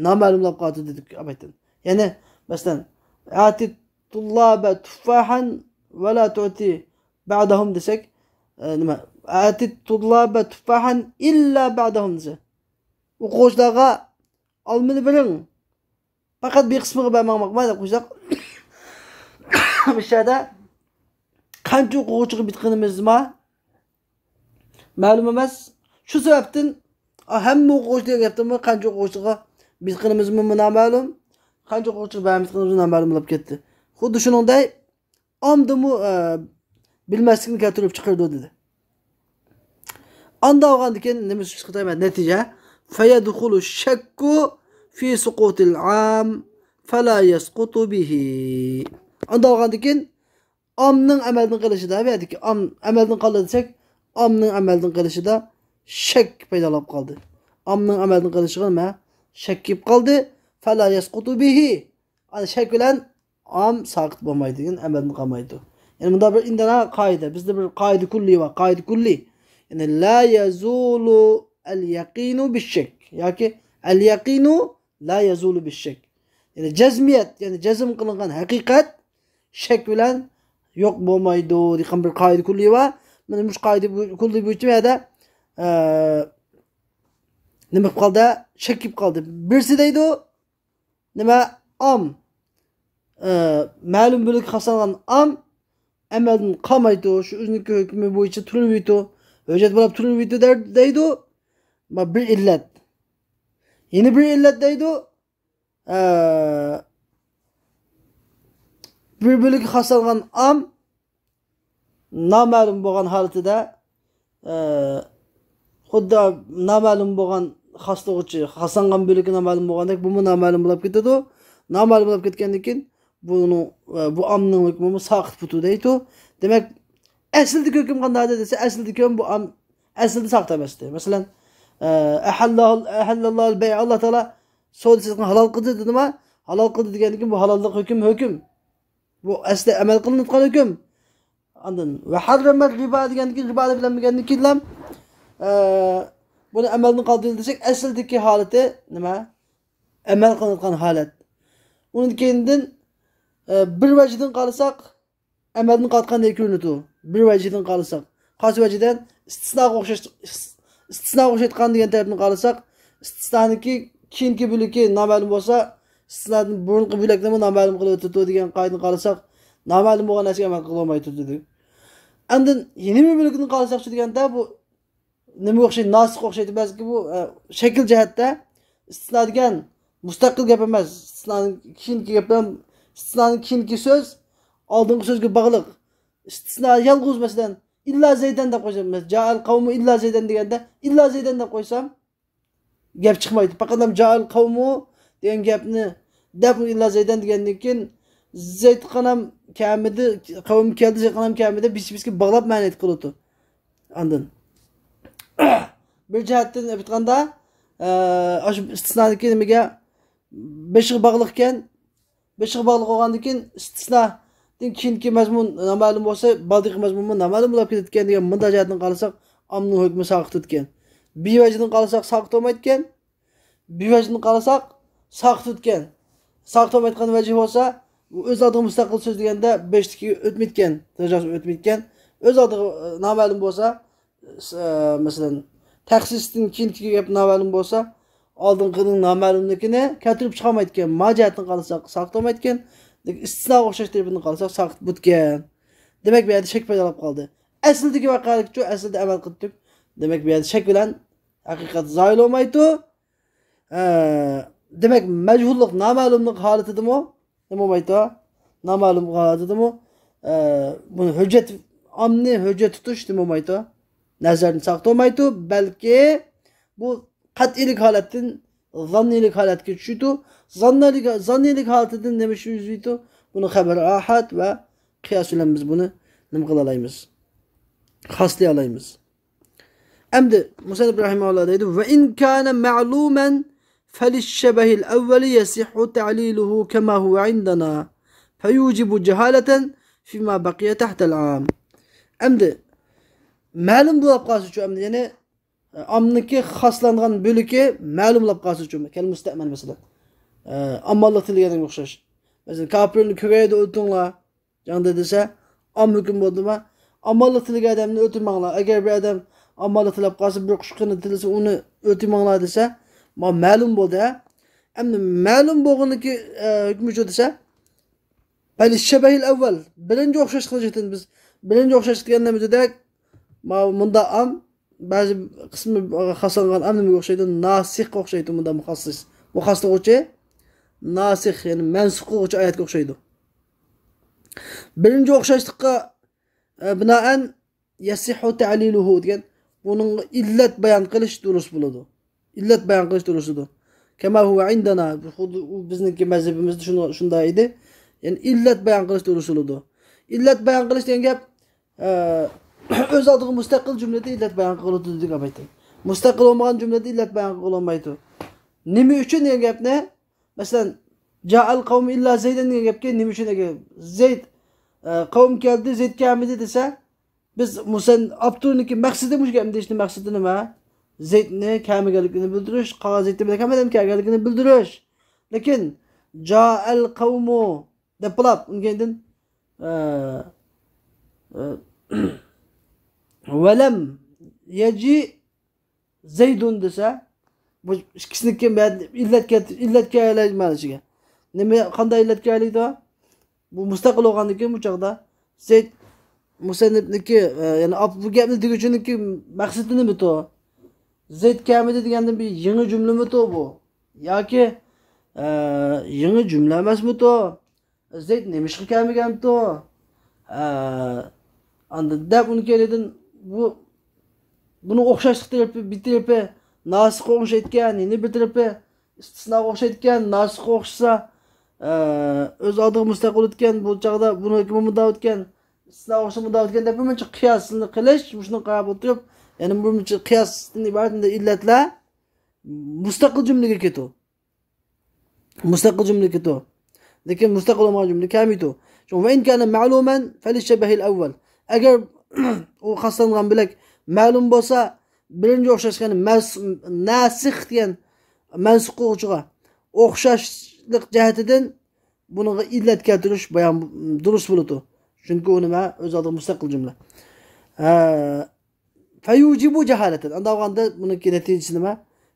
نامەلۇم بولۇپ قالىدۇ دېدۇق ئاۋۋالدىن. يەنى، مەسىلەن، ئەتى تۇللابە تۇففاھەن ۋە لا تۇتى بەدەھۇم دېسەك، ئە، نېمە؟ ئەتى تۇللابە تۇففاھەن ئىللا بەدەھۇم دېسە، ئوقۇغۇچىلارغا ئالمىنى بېرىڭ، پەقەت بىر قىسمىغا بەرمەڭ، ماقۇل دەپ قويساق، بۇ يەردە قانچە ئوقۇغۇچىغا بېرىدىغىنىمىزمۇ مەلۇم ئەمەس. شۇ سەۋەبتىن، ئا، ھەممە ئوقۇغۇچى دېگەن گەپتىنمۇ قانچە ئوقۇغۇچىغا بېرىدىغىنىمىزمۇ نامەلۇم، قانچە ئوقۇغۇچىغا بەرمەيدىغىنىمىز نامەلۇم بولۇپ كەتتى. خۇددى شۇنىڭدەك ئامدىمۇ، ئە، بىلمەسلىكنى كەلتۈرۈپ چىقىرىدۇ دېدى. ئاندا بولغاندىكىن نېمە چىقتى؟ نەتىجە. فيدخل الشك في سقوط العام فلا يسقط به. ئاندا بولغاندىكىن ئامنىڭ ئەمەلدىن قېلىشىدا، بۇ يەردىكى ئام ئەمەلدىن قالدى دېسەك، ئامنىڭ ئەمەلدىن قېلىشىدا شەك پەيدا بولۇپ قالدى. ئامنىڭ ئەمەلدىن قېلىشىغا نېمە؟ شەك كېلىپ قالدى. فلا يسقط به. ئەنە شەك بىلەن ئام ساقىت بولمايدۇ، يەنى ئەمەلدىن قالمايدۇ. يەنى مۇنداق بىر ئىندىنا قائىدە، بىزدە بىر قائىدە كۇللى بار، قائىدە كۇللى. يەنى لا يزول اليقين بالشك ياكى اليقين لا يزول بالشك. يەنى جەزمىيەت، يەنى جەزم قىلىنغان ھەقىقەت شەك بىلەن يوق بولمايدۇ دېگەن بىر قائىدە كۇللى بار. مانا مۇشۇ قائىدە بۇ-، كۇللى بويىچە بۇ يەردە، ئە، نېمە قىلىپ قالدى؟ شەك كېلىپ قالدى. بىرسى دەيدۇ، نېمە؟ ئام. ئە، مەلۇم بۆلەككە خاسلانغان ئام ئەمەلدىن قالمايدۇ. شۇ ئۆزىنىڭكى ھۆكمى بويىچە تۇرۇۋېتىدۇ. ھۆججەت بولاپ تۇرۇۋېتىدۇ دەر-، دەيدۇ. ما بىر ئىللەت. يەنە بىر ئىللەت دەيدۇ. ئە، بىر بۆلىكى خاسلانغان ئام نامەلۇم بولغان ھالىتىدە، ئە، خۇددى نامەلۇم بولغان خاسلىغۇچى، خاسلانغان بۆلىكى نامەلۇم بولغاندەك، بۇمۇ نامەلۇم بولۇپ كېتىدۇ. نامەلۇم بولۇپ كەتكەندىن كېيىن، بۇنىڭ، ئە، بۇ ئامنىڭ ھۆكمىمۇ ساقىت بۇتۇ دەيدۇ. دېمەك، ئەسلىدىكى ھۆكۈم قانداق دېسە، ئەسلىدىكى ھۆكۈم بۇ ئام-، ئەسلىدە ساقىت ئەمەستى. مەسىلەن، ئە، ئەھەللەھۇل-، ئەھەللەللاھۇل بەيئە، ئاللا تائالا سودا سېتىقنى ھالال قىلدى دېدىما؟ ھالال قىلدى دېگەندىن كېيىن بۇ ھالاللىق ھۆكۈم، ھۆكۈم. بۇ ئەسلى ئەمەل قىلىنىۋاتقان ھۆكۈم. ئاندىن ۋە ھەررەمە رىبا دېگەندىن كېيىن، رىبانى بىلمىگەندىن كېيىنلا، ئە، بۇنى ئەمەلدىن قالدۇردى دېسەك، ئەسلىدىكى ھالىتى نېمە؟ ئەمەل قىلىنىۋاتقان ھالەت. ئۇنىڭ كېيىندىن، ئە، بىر ۋەجىدىن قارىساق، ئەمەلدىن قالغاندەك كۆرۈنىدۇ. بىر ۋەجىدىن قارىساق. قايسى ۋەجىدىن؟ ئىستىسناغا ئوخشاش-، ئىستىسناغا ئوخشايدىغان دېگەن تەرەپتىن قارىساق، ئىستىسنانىڭكى كېيىنكى بۆلىكى نامەلۇم بولسا، ئىستىسنادىن بۇرۇنقى بۆلەكنىمۇ نامەلۇم قىلىۋېتىدۇ دېگەن قائىدىدىن قارىساق، نامەلۇم بولغان نەرسىگە ئەمەل قىلالمايدۇ دېدۇق. ئاندىن يەنە بىر بۆلىكىدىن قارىساقچۇ دېگەندە، بۇ نېمىگە ئوخشايدۇ؟ ناسىخقا ئوخشايدۇ. بەلكى بۇ، ئە، شەكىل جەھەتتە ئىستىسنا دېگەن مۇستەقىل گەپ ئەمەس. ئىستىسنانىڭ كېيىنكى گەپ بىلەن ئىستىسنانىڭ كېيىنكى سۆز ئالدىنقى سۆزگە باغلىق. ئىستىسنا يالغۇز، مەسىلەن، ئىللا زەيدەن دەپ قويسام، مەسىلەن، جائەل قەۋمۇ ئىللا زەيدەن دېگەندە، ئىللا زەيدەن دەپ قويسام، گەپ چىقمايدۇ. پەقەت جائەل قەۋمۇ دېگەن گەپنى دەپ، ئىللا زەيدەن دېگەندىن كېيىن، زەيد خانام كەلمىدى، قەۋم كەلدى، زەيد خانام كەلمىدى، بىس-بىسكە باغلاپ مەنە ئېيتقىلى ئوتۇر. ئاندىن بىر جەھەتتىن ئېيتقاندا، ئە، ئاشۇ ئىستىسنادىكى نېمىگە بېشىغا باغلىق ئىكەن، بېشىغا باغلىق بولغاندىن كېيىن، ئىستىسنادىن كېيىنكى مەزمۇن نامەلۇم بولسا، بالدىقى مەزمۇنمۇ نامەلۇم بولۇپ كېتىدىكەن دېگەن مۇنداق جەھەتتىن قارىساق، ئامنىڭ ھۆكمى ساقىت ئۆتكەن. بىۋەجدىن قارىساق، ساقىت بولمايدىكەن. بىۋەجدىن قارىساق، ساقىت ئۆتكەن. ساقىت بولمايدىغان ۋەجى بولسا، ئۇ ئۆز ئالدىغا مۇستەقىل سۆز دېگەندە، بېشىدىكى ئۆتمەيدىكەن، دەرىجىسى ئۆتمەيدىكەن. ئۆز ئالدىغا، ئە، نامەلۇم بولسا، ئە، مەسىلەن، تەخسىستىن كېيىنكى گەپ نامەلۇم بولسا، ئالدىنقىنىڭ نامەلۇملۇقىنى كەلتۈرۈپ چىقالمايدىكەن. ما جەھەتتىن قارىساق، ساقىت بولمايدىكەن. لېكىن ئىستىسناغا ئوخشاش تەرىپىدىن قارىساق، ساقىت بۇتكەن. دېمەك، بۇ يەردە شەك پەيدا بولۇپ قالدى. ئەسلىدىكى ۋەقەلىكچۇ، ئەسلىدە ئەمەل قىلدۇق. دېمەك، بۇ يەردە شەك بىلەن ھەقىقەت زايىل بولمايدۇ. ئە، دېمەك، مەجھۇللۇق، نامەلۇملۇق ھالىتىدىمۇ نېمە بولمايدۇ؟ نامەلۇم ھالىتىدىمۇ، ئە، بۇنى ھۆججەت، ئاممىنى ھۆججەت تۇتۇش نېمە بولمايدۇ؟ نەزەردىن ساقىت بولمايدۇ، بەلكى بۇ قەتئىيلىك ھالەتتىن زاننىيلىك ھالەتكە چۈشىدۇ. زاننىيلىك، زاننىيلىك ھالىتىدىن نېمە يۈز بېرىدۇ؟ بۇنى خەبەر ئاھاد ۋە قىياس بىلەن بىز بۇنى نېمە قىلالايمىز؟ خاسلىيالايمىز. ئەمدى مۇسەننىپ رەھىمەھۇللا دەيدۇ، وَإِنْ كَانَ مَعْلُومًا فَلِلشَّبَهِ الْأَوَّلِ يَصِحُّ تَعْلِيلُهُ كَمَا هُوَ عِنْدَنَا فَيُوجِبُ جَهَالَةً فِيمَا بَقِيَ تَحْتَ الْعَامِّ. ئەمدى مەلۇم بولۇپ قالسىچۇ، ئەمدى يەنى ئاممىنىڭكى خاسلانغان بۆلىكى مەلۇم بولۇپ قالسىچۇ، كەلمۇستەمەل مەسىلەن. ئە، ئامانلىق تىلىگەنگە ئوخشاش. مەسىلەن، كاپىرنى كۆرگەيدە ئۆتۈڭلار. جەڭدە دېسە، ئام ھۆكۈم بولدىما؟ ئامانلىق تىلىگەن ئادەمنى ئۆلتۈرمەڭلار. ئەگەر بىر ئادەم ئامانلىق تىلەپ قالسا، بىر قۇشقىنى تىلىسە، ئۇنى ئۆلتۈرمەڭلار دېسە، ما مەلۇم بولدى، ھە؟ ئەمدى مەلۇم بولغىنىكى، ئە، ھۆكمى شۇ دېسە، بەل شەبەھىل ئەۋۋەل، بىرىنچى ئوخشاش قىلىشتىن بىز، بىرىنچى ئوخشاش دېگەندە بىزدەك، ما مۇندا ئام، بەزى قىسمى خاسلانغان ئام نېمىگە ئوخشايدۇ؟ ناسىخقا ئوخشايدۇ مۇندا مۇخەسسىس. مۇخەسسىس دېگۈچى ناسىخ، يەنى مەنسۇخ قىلغۇچى ئايەتكە ئوخشايدۇ. بىرىنچى ئوخشاشلىققا، ئە، بىنائەن يەسىھھۇ تەلىلۇھۇ دېگەن، بۇنىڭغا ئىللەت بايان قىلىش دۇرۇس بولىدۇ. ئىللەت بايان قىلىش دۇرۇس بولىدۇ. كەما ھۇۋە ئىندەنا، خۇددى ئۇ بىزنىڭكى مەزھىپىمىزدە شۇنى-، شۇنداق ئىدى. يەنى ئىللەت بايان قىلىش دۇرۇس بولىدۇ. ئىللەت بايان قىلىش دېگەن گەپ، ئە، ئۆز ئالدىغا مۇستەقىل جۈملىدە ئىللەت بايان قىلىدۇ دېگەن گەپ ئېيتتىم. مۇستەقىل بولمىغان جۈملىدە ئىللەت بايان قىلىنمايدۇ. نېمە ئۈچۈن دېگەن گەپنى، مەسىلەن، جائەل قەۋمۇ ئىللا زەيدەن دېگەن گەپكە نېمە ئۈچۈن ئەگەر زەيد، ئە، قەۋم كەلدى، زەيد كەلمىدى دېسە، بىز مۇسەن-، ئاپتورنىڭكى مەقسىتى مۇشۇ گەپنى دېيىشنىڭ مەقسىتى نېمە؟ زەيدنى كەلمىگەنلىكىنى بىلدۈرۈش، قالغان زەيد بىلەن ھەممە ئادەم كەلگەنلىكىنى بىلدۈرۈش. لېكىن جائەل قەۋمۇ دەپ بولۇپ، ئۇنىڭ كەينىدىن، ئە، ئە، ۋەلەم يەجى زەيدۇن دېسە، بۇ ئىككىسىنىڭكى مەن ئىللەت كەلتۈر-، ئىللەت كەلەيدۇ مانا ئىچىگە. نېمە، قانداق ئىللەت كەلەيدۇ؟ بۇ مۇستەقىل بولغاندىن كېيىن بۇ چاغدا زەيد مۇسەننىپنىكى، ئە، يەنى ئاپ-، بۇ گەپنى دېگۈچىنىڭكى مەقسىتى نېمىتۇ؟ زەيد كەلمىدى دېگەندىن بىر يېڭى جۈملىمىتۇ بۇ؟ ياكى، ئە، يېڭى جۈملە ئەمەسمىتۇ؟ زەيد نېمىشقا كەلمىگەنتۇ؟ ھە، ئاندىن دەپ ئۇنى كەينىدىن بۇ، بۇنىڭ ئوخشاشلىق تەرىپى، بىر تەرىپى ناسىخقا ئوخشايدىكەن، يەنە بىر تەرىپى ئىستىسناغا ئوخشايدىكەن، ناسىخقا ئوخشىسا، ئە، ئۆز ئالدىغا مۇستەقىل بولىدىكەن، بۇ چاغدا بۇنىڭ ھۆكمى مۇنداق ئۆتكەن، ئىستىسناغا ئوخشىسا مۇنداق ئۆتكەن دەپ بىر مۇنچە قىياسنى قىلىش، مۇشۇنى قاراپ ئولتۇرۇپ، يەنە بىر مۇنچە قىياستىن ئىبارەت ئىللەتلەر مۇستەقىل جۈملىگە كېتىدۇ. مۇستەقىل جۈملە كېتىدۇ. لېكىن مۇستەقىل بولمىغان جۈملە كەلمەيدۇ. شۇڭا، ۋە ئىن كانە مەلۇمەن فەلىششەبەھىل ئەۋۋەل. ئەگەر ئۇ خاسلانغان بۆلەك مەلۇم بولسا، بىرىنچى ئوخشاشلىق، يەنى مەس-، ناسىخ دېگەن مەنسۇخ قىلغۇچىغا ئوخشاشلىق جەھىتىدىن بۇنىڭغا ئىللەت كەلتۈرۈش بايان دۇرۇس بولىدۇ. چۈنكى ئۇ نېمە؟ ئۆز ئالدىغا مۇستەقىل جۈملە. ھە، فيوجب جهالة. ئانداق بولغاندا بۇنىڭكى نەتىجىسى نېمە؟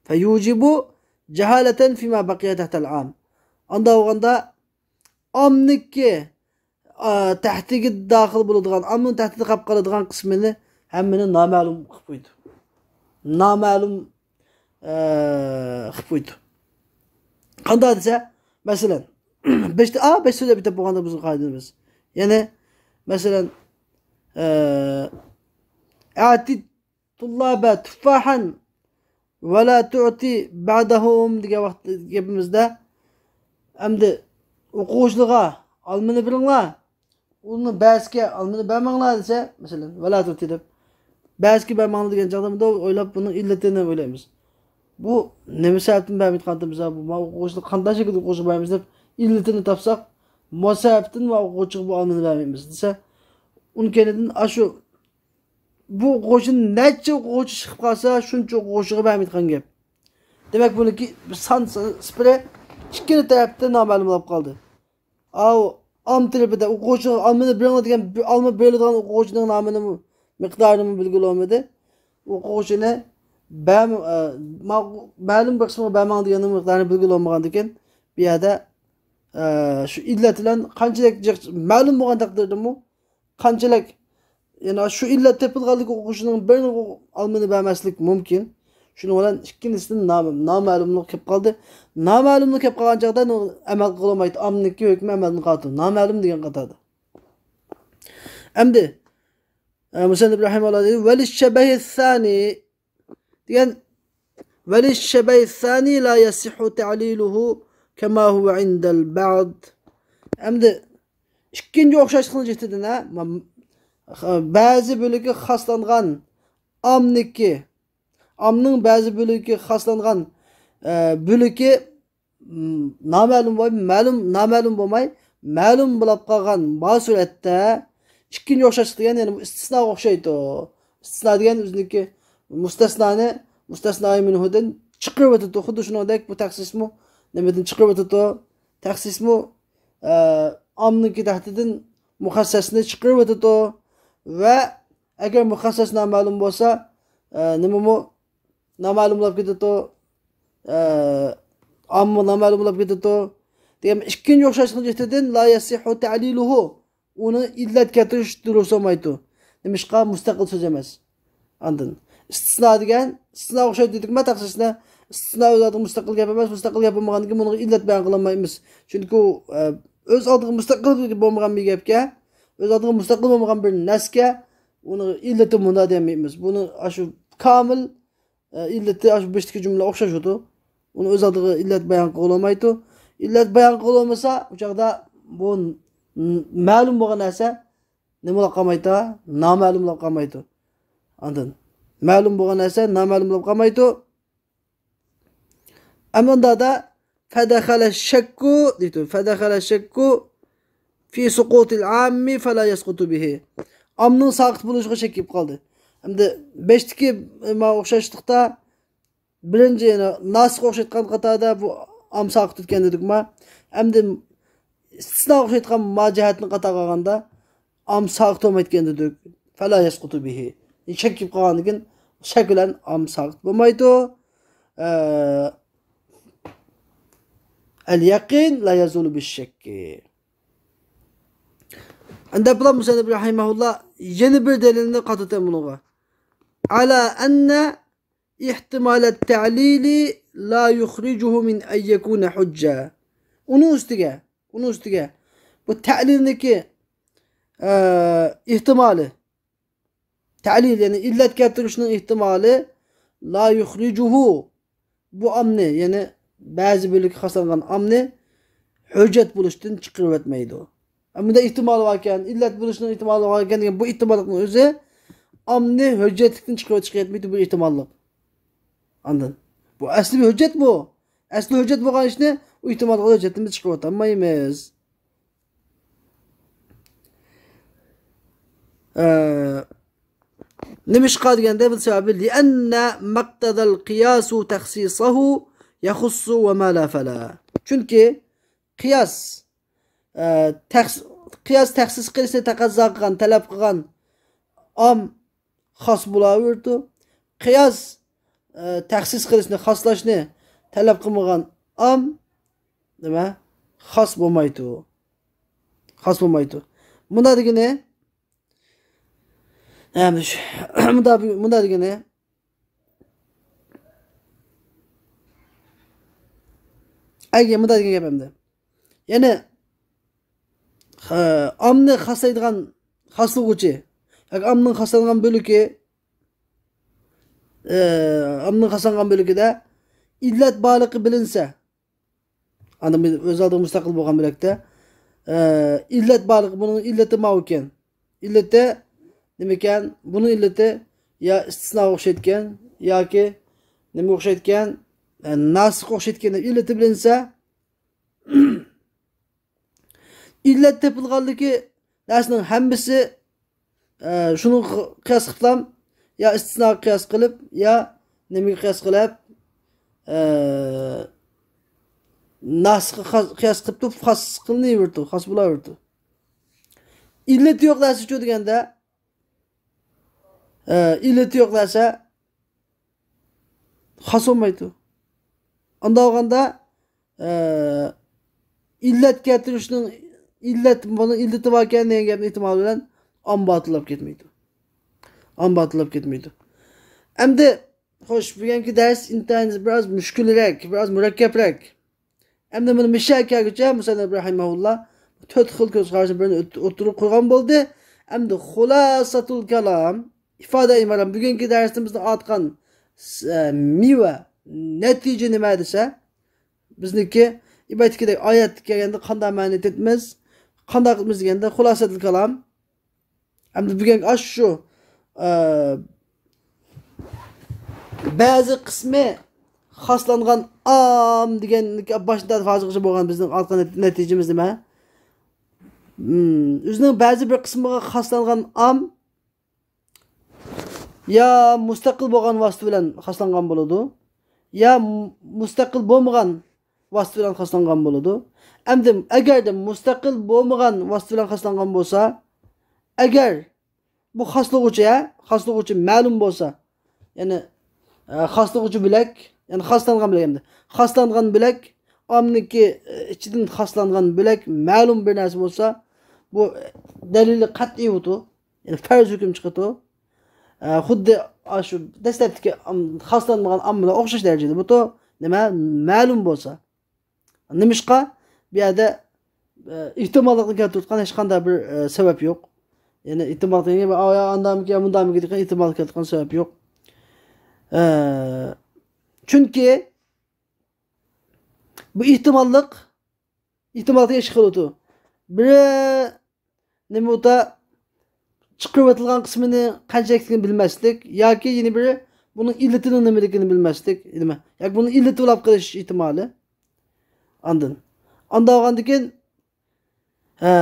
فيوجب جهالة فيما بقي تحت العام. ئانداق بولغاندا ئامنىڭكى، ئا، تەھتىگە داخىل بولىدىغان، ئامنىڭ تەھتىدە قېلىپ قالىدىغان قىسمىنى ھەممىنى نامەلۇم قىلىپ قويىدۇ. نامەلۇم، ئە، قىلىپ قويىدۇ. قانداق دېسە، مەسىلەن، بەشتە، ئا، بەش سۆزلەپ بىتەپ بولغاندا بىزنىڭ قائىدىمىز. يەنى، مەسىلەن، ئە، ئەتى تۇللابە تۇففاھەن ۋە لا تۇئتى بەدەھۇم دېگەن ۋاقىت گېپىمىزدە، ئەمدى ئوقۇغۇچىلارغا ئالمىنى بېرىڭلار، ئۇنى بەزىگە ئالمىنى بەرمەڭلار دېسە، مەسىلەن، ۋە لا تۇئتى دەپ، بەزىگە بەرمەڭلار دېگەن چاغدا مۇنداق ئويلاپ، بۇنىڭ ئىللىتىنى ئويلايمىز. بۇ نېمە سەۋەبتىن بەرمەيدىغاندىن بىز بۇ، ما ئوقۇغۇچىلار قانداق شەكىلدە ئوقۇغۇچىغا بەرمىز دەپ ئىللىتىنى تاپساق، ما سەۋەبتىن ما ئوقۇغۇچىغا بۇ ئالمىنى بەرمەيمىز دېسە، ئۇنىڭ كەينىدىن ئاشۇ بۇ ئوقۇغۇچى نەچچە ئوقۇغۇچى چىقىپ قالسا، شۇنچە ئوقۇغۇچىغا بەرمەيدىغان گەپ. دېمەك، بۇنىڭكى سان سىپىرى ئىككىلا تەرەپتە نامەلۇم بولۇپ قالدى. ئاۋۇ ئام تەرىپىدە ئوقۇغۇچىغا ئالمىنى بېرىڭلار دېگەن، بىر ئالما بېرىلىدىغان ئوقۇغۇچىنىڭ نامىنىمۇ، مىقدارىنىمۇ بىلگىلى بولمىدى. ئوقۇغۇچىنى بەم-، ئە، ما-، مەلۇم بىر قىسمىغا بەرمەڭ دېگەننىڭ مىقدارىنى بىلگىلى بولمىغاندىكىن، بۇ يەردە، ئە، شۇ ئىللەت بىلەن قانچىلىك جىق-، مەلۇم بولغان تەقدىردىمۇ، قانچىلىك، يەنى شۇ ئىللەت تېپىلغانلىكى ئوقۇغۇچىنىڭ بىرىنى ئالمىنى بەرمەسلىك مۇمكىن. شۇنىڭ بىلەن ئىككىنچىسىدىن نام-، نامەلۇملۇق كېلىپ قالدى. نامەلۇملۇق كېلىپ قالغان چاغدا ئۇنىڭ ئەمەل قىلالمايدۇ. ئامنىڭكى ھۆكمى ئەمەلدىن قالىدۇ. نامەلۇم دېگەن قاتاردا. ئەمدى، ئە، مۇسەننىپ رەھىمەھۇللا دېدى، ۋەلىششەبەھىسسانى دېگەن، ۋەلىششەبەھىسسانى لا يەسىھھۇ تەلىلۇھۇ كەما ھۇۋە ئىندەل بەئد. ئەمدى ئىككىنچى ئوخشاشلىقنىڭ جېھىتىدىن، ھە، م-، بەزى بۆلىكى خاسلانغان ئامنىكى، ئامنىڭ بەزى بۆلىكى خاسلانغان، ئە، بۆلىكى، م، نامەلۇم بولماي، مەلۇم، نامەلۇم بولماي، مەلۇم بولۇپ قالغان بار سۈرەتتە ئىككىنچى ئوخشاشلىق دېگەن يەنە بۇ ئىستىسناغا ئوخشايدۇ. ئىستىسنا دېگەن ئۆزىنىڭكى مۇستەسنانى، مۇستەسنائى مىنھۇدىن چىقىرىۋېتىدۇ. خۇددى شۇنىڭدەك بۇ تەخسىسمۇ نېمىدىن چىقىرىۋېتىدۇ؟ تەخسىسمۇ، ئە، ئامنىڭكى تەھتىدىن مۇخەسسەسنى چىقىرىۋېتىدۇ. ۋە ئەگەر مۇخەسسەس نامەلۇم بولسا، ئە، نېمىمۇ نامەلۇم بولۇپ كېتىدۇ. ئە، ئاممۇ نامەلۇم بولۇپ كېتىدۇ. دېگەن ئىككىنچى ئوخشاشلىق جېھىتىدىن لا يەسىھھۇ تەلىلۇھۇ. ئۇنى ئىللەت كەلتۈرۈش دۇرۇس بولمايدۇ. نېمىشقا؟ مۇستەقىل سۆز ئەمەس. ئاندىن ئىستىسنا دېگەن، ئىستىسنا ئوخشايدۇ دېدۇقما تەخسىسنى. ئىستىسنا ئۆز ئالدىغا مۇستەقىل گەپ ئەمەس، مۇستەقىل گەپ بولمىغاندىن كېيىن بۇنىڭغا ئىللەت بايان قىلالمايمىز. چۈنكى ئۇ، ئە، ئۆز ئالدىغا مۇستەقىل بولمىغان بىر گەپكە، ئۆز ئالدىغا مۇستەقىل بولمىغان بىر نەرسىگە ئۇنىڭ ئىللىتى مۇندا دېيەلمەيمىز. بۇنى ئاشۇ كامىل، ئە، ئىللىتى ئاشۇ بېشىدىكى جۈملە ئوخشاش ئىدى. ئۇنى ئۆز ئالدىغا ئىللەت بايان قىلالمايدۇ. ئىللەت بايان قىلالمىسا، ئۇ چاغدا بۇ م-، مەلۇم بولغان نەرسە نېمە بولۇپ قالمايدۇ؟ نامەلۇم بولۇپ قالمايدۇ. ئاندىن مەلۇم بولغان نەرسە نامەلۇم بولۇپ قالمايدۇ. ئەمما ئۇنداقتا فەدەخەلە شەككۇ دەيدۇ. فەدەخەلە شەككۇ فى سۇقۇتىل ئاممى فەلا يەسقۇتۇ بىھى. ئامنىڭ ساقىت بولۇشىغا شەك كېلىپ قالدى. ئەمدى بېشتىكى، مانا، ئوخشاشلىقتا بىرىنچى، يەنە ناسىخقا ئوخشايدىغان قاتاردا بۇ ئام ساقىت ئۆتكەن دېدۇقما. ئەمدى ئىستىسناغا ئوخشايدىغان ما جەھەتنى قاتارغا ئالغاندا ئام ساقىت بولمايدىكەن دېدۇق. فەلا يەسقۇتۇ بىھى. شەك كېلىپ قالغاندىن كېيىن شەك بىلەن ئام ساقىت بولمايدۇ. ئە، ئەل يەقىن لا يەزۇلۇ بىششەككى. ئەندە بۇلار مۇسەننىپ رەھىمەھۇللا يەنە بىر دەلىلنى قاتىتەن بۇنىڭغا. ئەلا ئەننە ئېھتىمالەت تەلىلى لا يۇخرىجۇھۇ مىن ئەن يەكۇنە ھۇججە. ئۇنىڭ ئۈستىگە، ئۇنىڭ ئۈستىگە بۇ تەلىلنىكى، ئە، ئېھتىمالى، تەلىل، يەنى ئىللەت كەلتۈرۈشنىڭ ئېھتىمالى، لا يۇخرىجۇھۇ، بۇ ئامنى، يەنى بەزى بۆلۈككە خاسلانغان ئامنى ھۆججەت بولۇشتىن چىقىرىۋەتمەيدۇ. ئە، بۇنداق ئېھتىمال باركەن، ئىللەت بولۇشنىڭ ئېھتىمالى باركەن دېگەن بۇ ئېھتىماللىقنىڭ ئۆزى ئامنى ھۆججەتلىكتىن چىقىرىۋېتىشكە يەتمەيدۇ، بۇ ئېھتىماللىق. ئاندىن بۇ ئەسلى ھۆججەت بۇ. ئەسلى ھۆججەت بولغان ئىشنى ئۇ ئېھتىماللىق ھۆججەتتىن بىز چىقىرىۋاتالمايمىز. ئە، نېمىشقا دېگەندە، بۇ سەۋەبى، لىئەننە مەقتەزەل قىياسۇ تەخسىسەھۇ يەخۇسسۇ ۋە مە لا فەلا. چۈنكى قىياس، ئە، تەخس-، قىياس تەخسىس قىلىشنى تەقەززا قىلغان، تەلەپ قىلغان ئام خاس بولاۋېرىدۇ. قىياس، ئە، تەخسىس قىلىشنى، خاسلاشنى تەلەپ قىلمىغان ئام، نېمە، خاس بولمايدۇ. خاس بولمايدۇ. مۇنداق دېگىنى، ئەمدى شۇ، مۇنداق، مۇنداق دېگىنى، ئەگەر مۇنداق دېگەن گەپ ئەمدى. يەنى، ئامنى خاسلايدىغان خاسلىغۇچى ياكى ئامنىڭ خاسلانغان بۆلىكى، ئە، ئامنىڭ خاسلانغان بۆلىكىدە ئىللەت بارلىقى بىلىنسە، ئاندىن بىز ئۆز ئالدىغا مۇستەقىل بولغان بۆلەكتە، ئە، ئىللەت بارلىقى، بۇنىڭ ئىللىتى ماۋۇ ئىكەن. ئىللىتى نېمىكەن؟ بۇنىڭ ئىللىتى يا ئىستىسناغا ئوخشايدىكەن ياكى نېمىگە ئوخشايدىكەن؟ ئە، ناسىخقا ئوخشايدىكەن دەپ ئىللىتى بىلىنسە، ئىللەت تېپىلغانلىكى نەرسىنىڭ ھەممىسى، ئە، شۇنىڭغا قىياس قىلىپلام، يا ئىستىسناغا قىياس قىلىپ، يا نېمىگە قىياس قىلىپ، ئە، ناسىخقا قىياس قىلىپ تۇرۇپ، خاس قىلىنىۋېرىدۇ، خاس بولاۋېرىدۇ. ئىللىتى يوق نەرسىچۇ دېگەندە، ئە، ئىللىتى يوق نەرسە خاس بولمايدۇ. ئانداق بولغاندا، ئە، ئىللەت كەلتۈرۈشنىڭ، ئىللەت، بۇنىڭ ئىللىتى باركەن دېگەن گەپنىڭ ئېھتىمالى بىلەن ئام باتىللاپ كەتمەيدۇ. ئام باتىللاپ كەتمەيدۇ. ئەمدى خوش، بۈگۈنكى دەرس ئىنتايىن بىراز مۈشكۈلرەك، بىراز مۇرەككەپرەك. ئەمدى مۇنى مىشەگە كەلگۈچە مۇسەننىپ رەھىمەھۇللا تۆت خىل كۆز قاراشنىڭ بىرىنى ئوت-، ئوتتۇرىغا قويغان بولدى. ئەمدى خۇلاسەتۇل كالام، ئىپادە ئىمارەم، بۈگۈنكى دەرسىمىزنى ئاتقان س-، مېۋە، نەتىجە نېمە دېسە، بىزنىڭكى ئىبادەتتىكىدەك ئايەتكە كەلگەندە قانداق مەنىنى تېپىمىز، قانداق قىلىمىز دېگەندە، خۇلاسەتۇل كالام. ئەمدى بۈگۈنكى ئاشۇ، ئە، بەزى قىسمى خاسلانغان ئام دېگەننىڭكى باشتا ھازىرغىچە بولغان بىزنىڭ ئالغان نەت-، نەتىجىمىز نېمە؟ مم، ئۆزىنىڭ بەزى بىر قىسمىغا خاسلانغان ئام يا مۇستەقىل بولغان ۋاسىتە بىلەن خاسلانغان بولىدۇ، يا مۇ-، مۇستەقىل بولمىغان ۋاسىتە بىلەن خاسلانغان بولىدۇ. ئەمدى ئەگەردە مۇستەقىل بولمىغان ۋاسىتە بىلەن خاسلانغان بولسا، ئەگەر بۇ خاسلىغۇچى، ھە، خاسلىغۇچى مەلۇم بولسا، يەنى، ئە، خاسلىغۇچى بۆلەك، يەنى خاسلانغان بۆلەك ئەمدى. خاسلانغان بۆلەك، ئامنىڭكى، ئە، ئىچىدىن خاسلانغان بۆلەك مەلۇم بىر نەرسە بولسا، بۇ، ئە، دەلىلى قەتئىي بۇتۇ. يەنى پەرز ھۆكۈم چىقىتۇ. ئە، خۇددى ئاشۇ دەسلەپتىكى ئام-، خاسلانمىغان ئام بىلەن ئوخشاش دەرىجىدە بۇتۇ. نېمە؟ مەلۇم بولسا. نېمىشقا؟ بۇ يەردە، ئە، ئېھتىماللىقنى كەلتۈرۈۋاتقان ھېچقانداق بىر، ئە، سەۋەب يوق. يەنى ئېھتىمال دېگەن گەپ، ئا، يا ئاندامىكەن، يا مۇندامىكەن دېگەن ئېھتىمال كەلتۈرۈۋاتقان سەۋەب يوق. ئە، چۈنكى بۇ ئېھتىماللىق، ئېھتىماللىق دېگەن ئىككى خىل بولىدۇ. بىرى نېمە بولسا، چىقىرىۋېتىلغان قىسمىنى قانچىلىكلىكىنى بىلمەسلىك ياكى يەنە بىرى بۇنىڭ ئىللىتىنىڭ نېمىلىكىنى بىلمەسلىك، نېمە؟ ياكى بۇنىڭ ئىللىتى بولاپ قېلىش ئېھتىمالى. ئاندىن، ئانداق بولغاندىن كېيىن، ھە،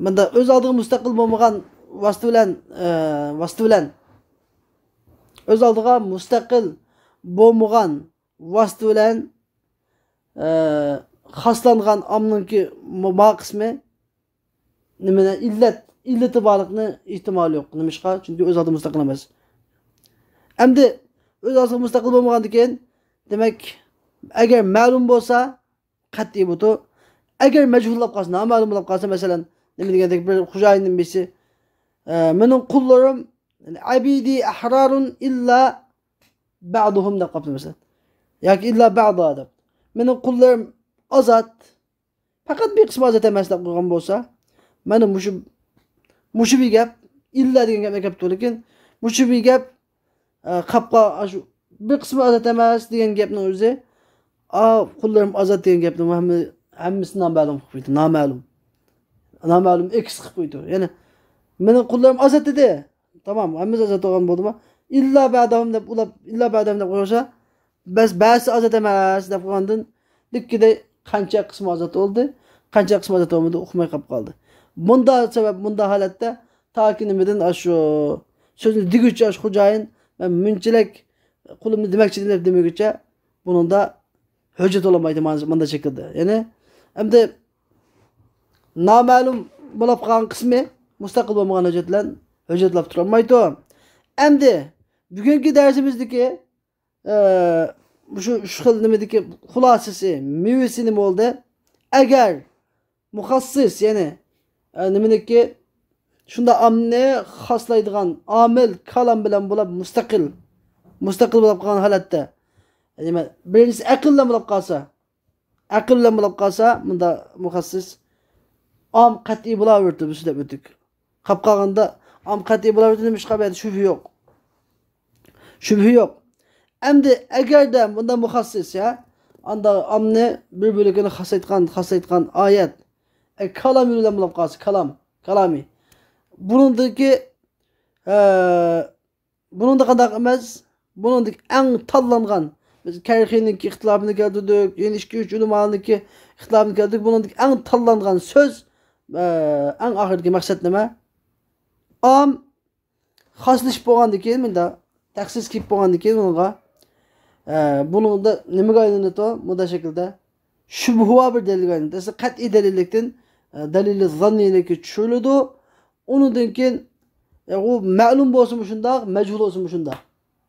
مۇندا ئۆز ئالدىغا مۇستەقىل بولمىغان ۋاسىتە بىلەن، ئە، ۋاسىتە بىلەن، ئۆز ئالدىغا مۇستەقىل بولمىغان ۋاسىتە بىلەن، ئە، خاسلانغان ئامنىڭكى مۇ-، ما قىسمى نېمىنى ئىللەت، ئىللىتى بارلىقنى ئېھتىمالى يوق. نېمىشقا؟ چۈنكى ئۆز ئالدىغا مۇستەقىل ئەمەس. ئەمدى ئۆز ئالدىغا مۇستەقىل بولمىغاندىن كېيىن، دېمەك، ئەگەر مەلۇم بولسا، قەتئىي بۇتۇ. ئەگەر مەجھۇل بولۇپ قالسا، نامەلۇم بولۇپ قالسا، مەسىلەن، نېمە دېگەندەك بىر خوجايىننىڭ بىرسى، ئە، مېنىڭ قۇللىرىم، يەنى، ئەبىدى ئەھرارۇن ئىللا بەدۇھۇم دەپ قاپتۇ، مەسىلەن. ياكى ئىللا بەدۇھا دەپ. مېنىڭ قۇللىرىم ئازاد، پەقەت بىر قىسمى ئازاد ئەمەس دەپ قويغان بولسا، مانا مۇشۇ، مۇشۇ بىر گەپ، ئىللا دېگەن گەپنى ئەكەپتۇ، لېكىن مۇشۇ بىر گەپ، ئە، قاپقا، ئاشۇ بىر قىسمى ئازاد ئەمەس دېگەن گەپنىڭ ئۆزى، ئا، قۇللىرىم ئازاد دېگەن گەپنىڭ ھەممە-، ھەممىسىنى نامەلۇم قىلىپ قويدى، نامەلۇم. نامەلۇم ئەكس قىلىپ قويدى. يەنى، مېنىڭ قۇللىرىم ئازاد دېدى. تامام، ھەممىسى ئازاد بولغان بولدىمۇ؟ ئىللا بەدۇھۇم دەپ ئۇلاپ، ئىللا بەدۇھۇم دەپ قويسا، بەس، بەزىسى ئازاد ئەمەس دەپ قويغاندىن، لىككىدە قانچە قىسمى ئازاد بولدى، قانچە قىسمى ئازاد بولمىدى، ئۇقماي قاپقالدى. مۇنداق سەۋەب، مۇنداق ھالەتتە تاكى نېمىدىن ئاشۇ سۆزنى دېگۈچە، ئاشۇ خوجايىن، مەن مۇنچىلىك قۇلۇمنى دېمەكچىدىم دەپ دېمىگۈچە، بۇنىڭدا ھۆججەت بولالمايدۇ، مانا، مۇنداق شەكىلدە. يەنى، ئەمدى نامەلۇم بولاپ قالغان قىسمى مۇستەقىل بولمىغان ھۆججەت بىلەن ھۆججەتلەپ تۇرالمايدۇ. ئەمدى بۈگۈنكى دەرسىمىزدىكى، ئە، مۇشۇ ئۈچ خىل نېمىدىكى خۇلاسىسى، مېۋىسى نېمە بولدى؟ ئەگەر مۇخەسسىس، يەنى، ئە، نېمىنىكى، شۇنداق ئامنى خاسلايدىغان ئامىل كالام بىلەن بولۇپ مۇستەقىل، مۇستەقىل بولۇپ قالغان ھالەتتە، نېمە، بىرىنچىسى ئەقىل بىلەن بولۇپ قالسا، ئەقىل بىلەن بولۇپ قالسا، مۇندا مۇخەسسىس ئام قەتئىي بولاۋېرىدۇ، بىز دەپ ئۆتتۇق. قاپ قالغاندا ئام قەتئىي بولاۋېرىدۇ، نېمىشقا؟ بۇ يەردە شۈبھە يوق. شۈبھە يوق. ئەمدى ئەگەردە بۇندا مۇخەسسىس، يا، ئاندا ئامنى بىر بۆلىكىنى خاسلايدىغان، خاسلايدىغان ئايەت، ئە، كالام يولى بىلەن بولۇپ قالسا، كالام، كالامى. بۇنىڭدىكى، ئە، بۇنىڭدا قانداق ئەمەس؟ بۇنىڭدىكى ئەڭ تاللانغان، بىز كەرخىنىڭكى ئىختىلاپىنى كەلتۈردۇق، يەنە ئىككى، ئۈچ ئۆلىمانىڭكى ئىختىلاپىنى كەلتۈردۇق. بۇنىڭدىكى ئەڭ تاللانغان سۆز، ئە، ئەڭ ئاخىرىدىكى مەقسەت نېمە؟ ئام خاسلىشىپ بولغاندىن كېيىن، مۇنداق تەخسىس كېلىپ بولغاندىن كېيىن ئۇنىڭغا، ئە، بۇنىڭدا نېمىگە ئايلىنىدۇ؟ مۇنداق شەكىلدە شۈبھىۋار بىر دەلىلگە ئايلىنىدۇ. ئەسلى قەتئىي دەلىللىكتىن، ئە، دەلىلى زاننىيلىككە چۈشۈرۈلىدۇ. ئۇنىڭدىن كېيىن، ئە، ئۇ مەلۇم بولسىمۇ شۇنداق، مەجھۇل بولسىمۇ شۇنداق.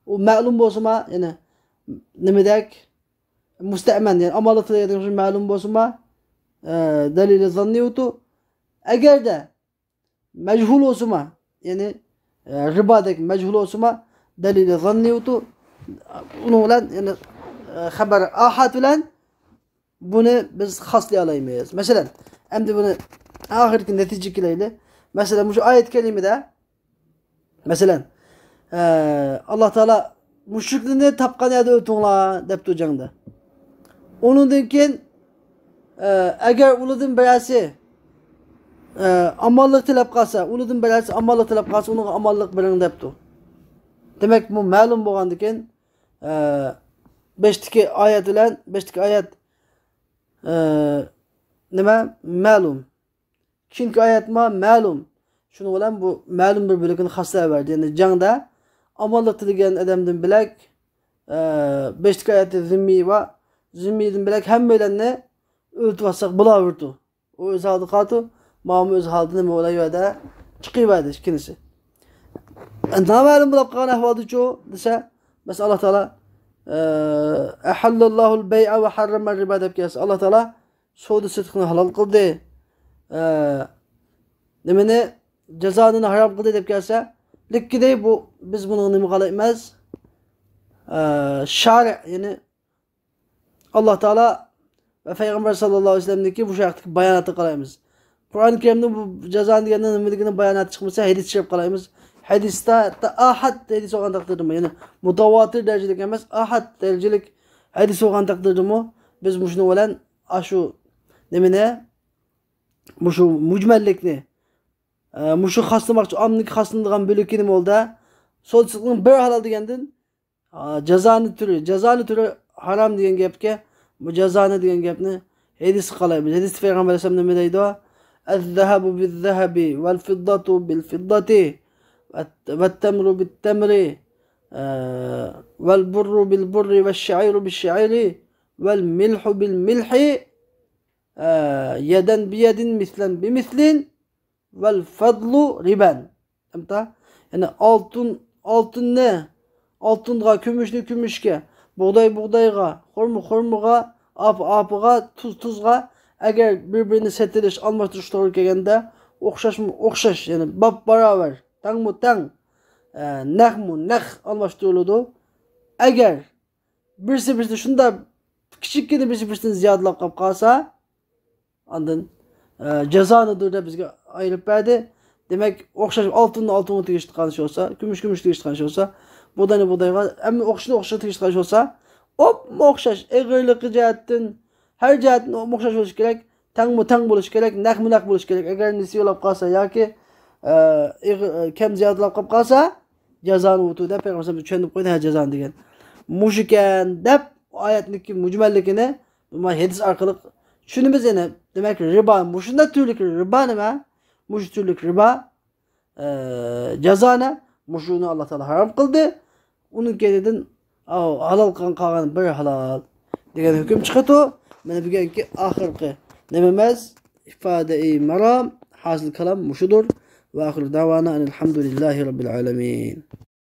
ئۇ مەلۇم بولسىمۇ، يەنى نېمىدەك؟ مۇستەئمەن، يەنى ئامانلىق تىلىگەن مەلۇم بولسىمۇ، ئە، دەلىلى زاننىيۇتۇ. ئەگەردە مەجھۇل بولسىمۇ، يەنى، ئە، رىبادەك مەجھۇل بولسىمۇ، دەلىلى زاننىي ئۇتۇ. ئۇنىڭ بىلەن، يەنى، ئە، خەبەر ئاھاد بىلەن بۇنى بىز خاسلىيالايمىز. مەسىلەن، ئەمدى بۇنى ئاخىرقى نەتىجىگە كېلەيلى. مەسىلەن، مۇشۇ ئايەت كەرىمىدە، مەسىلەن، ئە، ئاللا تائالا مۇشرىكلارنى تاپقان يەردە ئۆلتۈرۈڭلار دەپتۇ جەڭدە. ئۇنىڭدىن كېيىن، ئە، ئەگەر ئۇلاردىن بىرەرسى، ئە، ئامانلىق تىلەپ قالسا، ئۇلاردىن بىرەرسى ئامانلىق تىلەپ قالسا، ئۇنىڭغا ئامانلىق بېرىڭ دەپتۇ. دېمەك، بۇ مەلۇم بولغاندىكىن، ئە، بەشتىكى ئايەت بىلەن، بەشتىكى ئايەت، ئە، نېمە؟ مەلۇم. كېيىنكى ئايەتمۇ مەلۇم. شۇنىڭ بىلەن بۇ مەلۇم بىر بۆلىكىنى خاسلاۋەردى. يەنى جەڭدە ئامانلىق تىلىگەن ئادەمدىن بۆلەك، ئە، بەشتىكى ئايەتتە زىممىي بار. زىممىيدىن بۆلەك ھەممەيلەننى ئۆلتۈرۈۋەتسەق بولاۋېرىدۇ. ئۇ ئۆز ھالىدا قالىدۇ، ماۋۇمۇ ئۆز ھالىدا نېمە بولايۋەردى، چىقىۋەردى ئىككىلىسى. نامەلۇم بولۇپ قالغان ئەھۋالدىچۇ دېسە، مەسىلەن، ئاللا تائالا، ئە، «ئەھەللەللاھۇل بەيئە ۋە ھەررەمەر رىبا» دەپ كەلسە، ئاللا تائالا سودا سېتىقنى ھالال قىلدى. ئە، نېمىنى؟ جازانىنى ھارام قىلدى دەپ كەلسە، لېككىدەي بۇ، بىز بۇنىڭ نېمە قىلايمىز؟ ئە، شارىئ، يەنى ئاللا تائالا ۋە پەيغەمبەر ساللاللاھۇ ئەلەيھى ۋەسەللەمدىكى بۇ ھەقتىكى باياناتى قالايمىز. قۇرئان كەرىمدە بۇ جازانى دېگەننىڭ نېمىلىكىنىڭ باياناتى چىقمىسا، ھەدىس چىقىپ قالايمىز. ھەدىستە ھەتتا ئاھاد ھەدىس بولغان تەقدىردىمۇ، يەنى مۇتاۋاتىر دەرىجىلىك ئەمەس، ئاھاد دەرىجىلىك ھەدىس بولغان تەقدىردىمۇ، بىز مۇشۇنىڭ بىلەن ئاشۇ نېمىنى، مۇشۇ مۇجمەللىكنى، ئە، مۇشۇ خاسلىماقچى، ئاممىدىكى خاسلىنىدىغان بۆلىكىنى مولدا، سودا سېتىقنىڭ بىر ھالال دېگەندىن، ئا، جازانى تۈرى، جازانى تۈرى ھارام دېگەن گەپكە، بۇ جازانى دېگەن گەپنى ھەدىس قىلايمىز. ھەدىستە پەيغەمبەر ئەلەيھىسسالام نېمە دەيدۇ؟ «الذهب بالذهب والفضة بالفضة والتمر بالتمر، ئە، والبر بالبر والشعير بالشعير والملح بالملح، ئە، يدا بيد مثلا بمثل والفضل ربا.» ئەمتا، يەنى ئالتۇن ئالتۇننى ئالتۇنغا، كۈمۈشنى كۈمۈشكە، بۇغداي بۇغدايغا، خورما خورمىغا، ئاپا ئاپىغا، تۇز تۇزغا، ئەگەر بىر بىرىنى سېتىلىش، ئالماشتۇرۇش توغرا كەلگەندە، ئوخشاشمۇ ئوخشاش، يەنى باپ باراۋەر، تەڭمۇ تەڭ، ئە، نەقمۇ نەق ئالماشتۇرۇلىدۇ. ئەگەر بىرسى بىرسىدىن شۇنداق كىچىككىنە بىرسى بىرسىدىن زىيادىلاپ قاپ قالسا، ئاندىن، ئە، جازانىدۇر دەپ بىزگە ئايرىپ بەردى. دېمەك، ئوخشاش ئالتۇننى ئالتۇنغا تېگىشىدىغان ئىش بولسا، كۈمۈشنى كۈمۈشكە تېگىشىدىغان ئىش بولسا، بۇغداينى بۇغدايغا، ھەممە ئوخشىشىنى ئوخشىشىغا تېگىشىدىغان ئىش بولسا، ئوپمۇ ئوخشاش ئېغىرلىقى جەھەتتىن، ھەر جەھەتتىن ئوپمۇ ئوخشاش بولۇشى كېرەك، تەڭمۇ تەڭ بولۇشى كېرەك، نەقمۇ نەق بولۇشى كېرەك. ئەگەر نېسىۋە بولۇپ قالسا ياكى، ئە، ئېغىر، ئە، كەم زىيادىلاپ قاپ قالسا، جازانى ئۇتۇ دەپ پەيغەمبەر چۈشەندۈرۈپ قويدى، ھە، جازانى دېگەن مۇشۇكەن دەپ ئايەتنىڭكى مۇجمەللىكىنى بۇ ھەدىس ئارقىلىق چۈشىنىمىز. يەنى، دېمەك، رىبا، مۇشۇنداق تۈرلۈك رىبا نېمە؟ مۇشۇ تۈرلۈك رىبا، ئە، جازانە، مۇشۇنى ئاللا تائالا ھارام قىلدى. ئۇنىڭ كەينىدىن، ئاۋۇ، ھالال قىلغان قالغان بىر ھالال دېگەن ھۆكۈم چىقىدۇ. مانا بۈگۈنكى ئاخىرقى نېمىمىز؟ ئىپادەئى مەرام، ھاسىل كالام مۇشۇدۇر. ۋە ئاخىر دەۋانا ئەنىل ھەمدۇلىللاھى رەببىل ئالەمىن.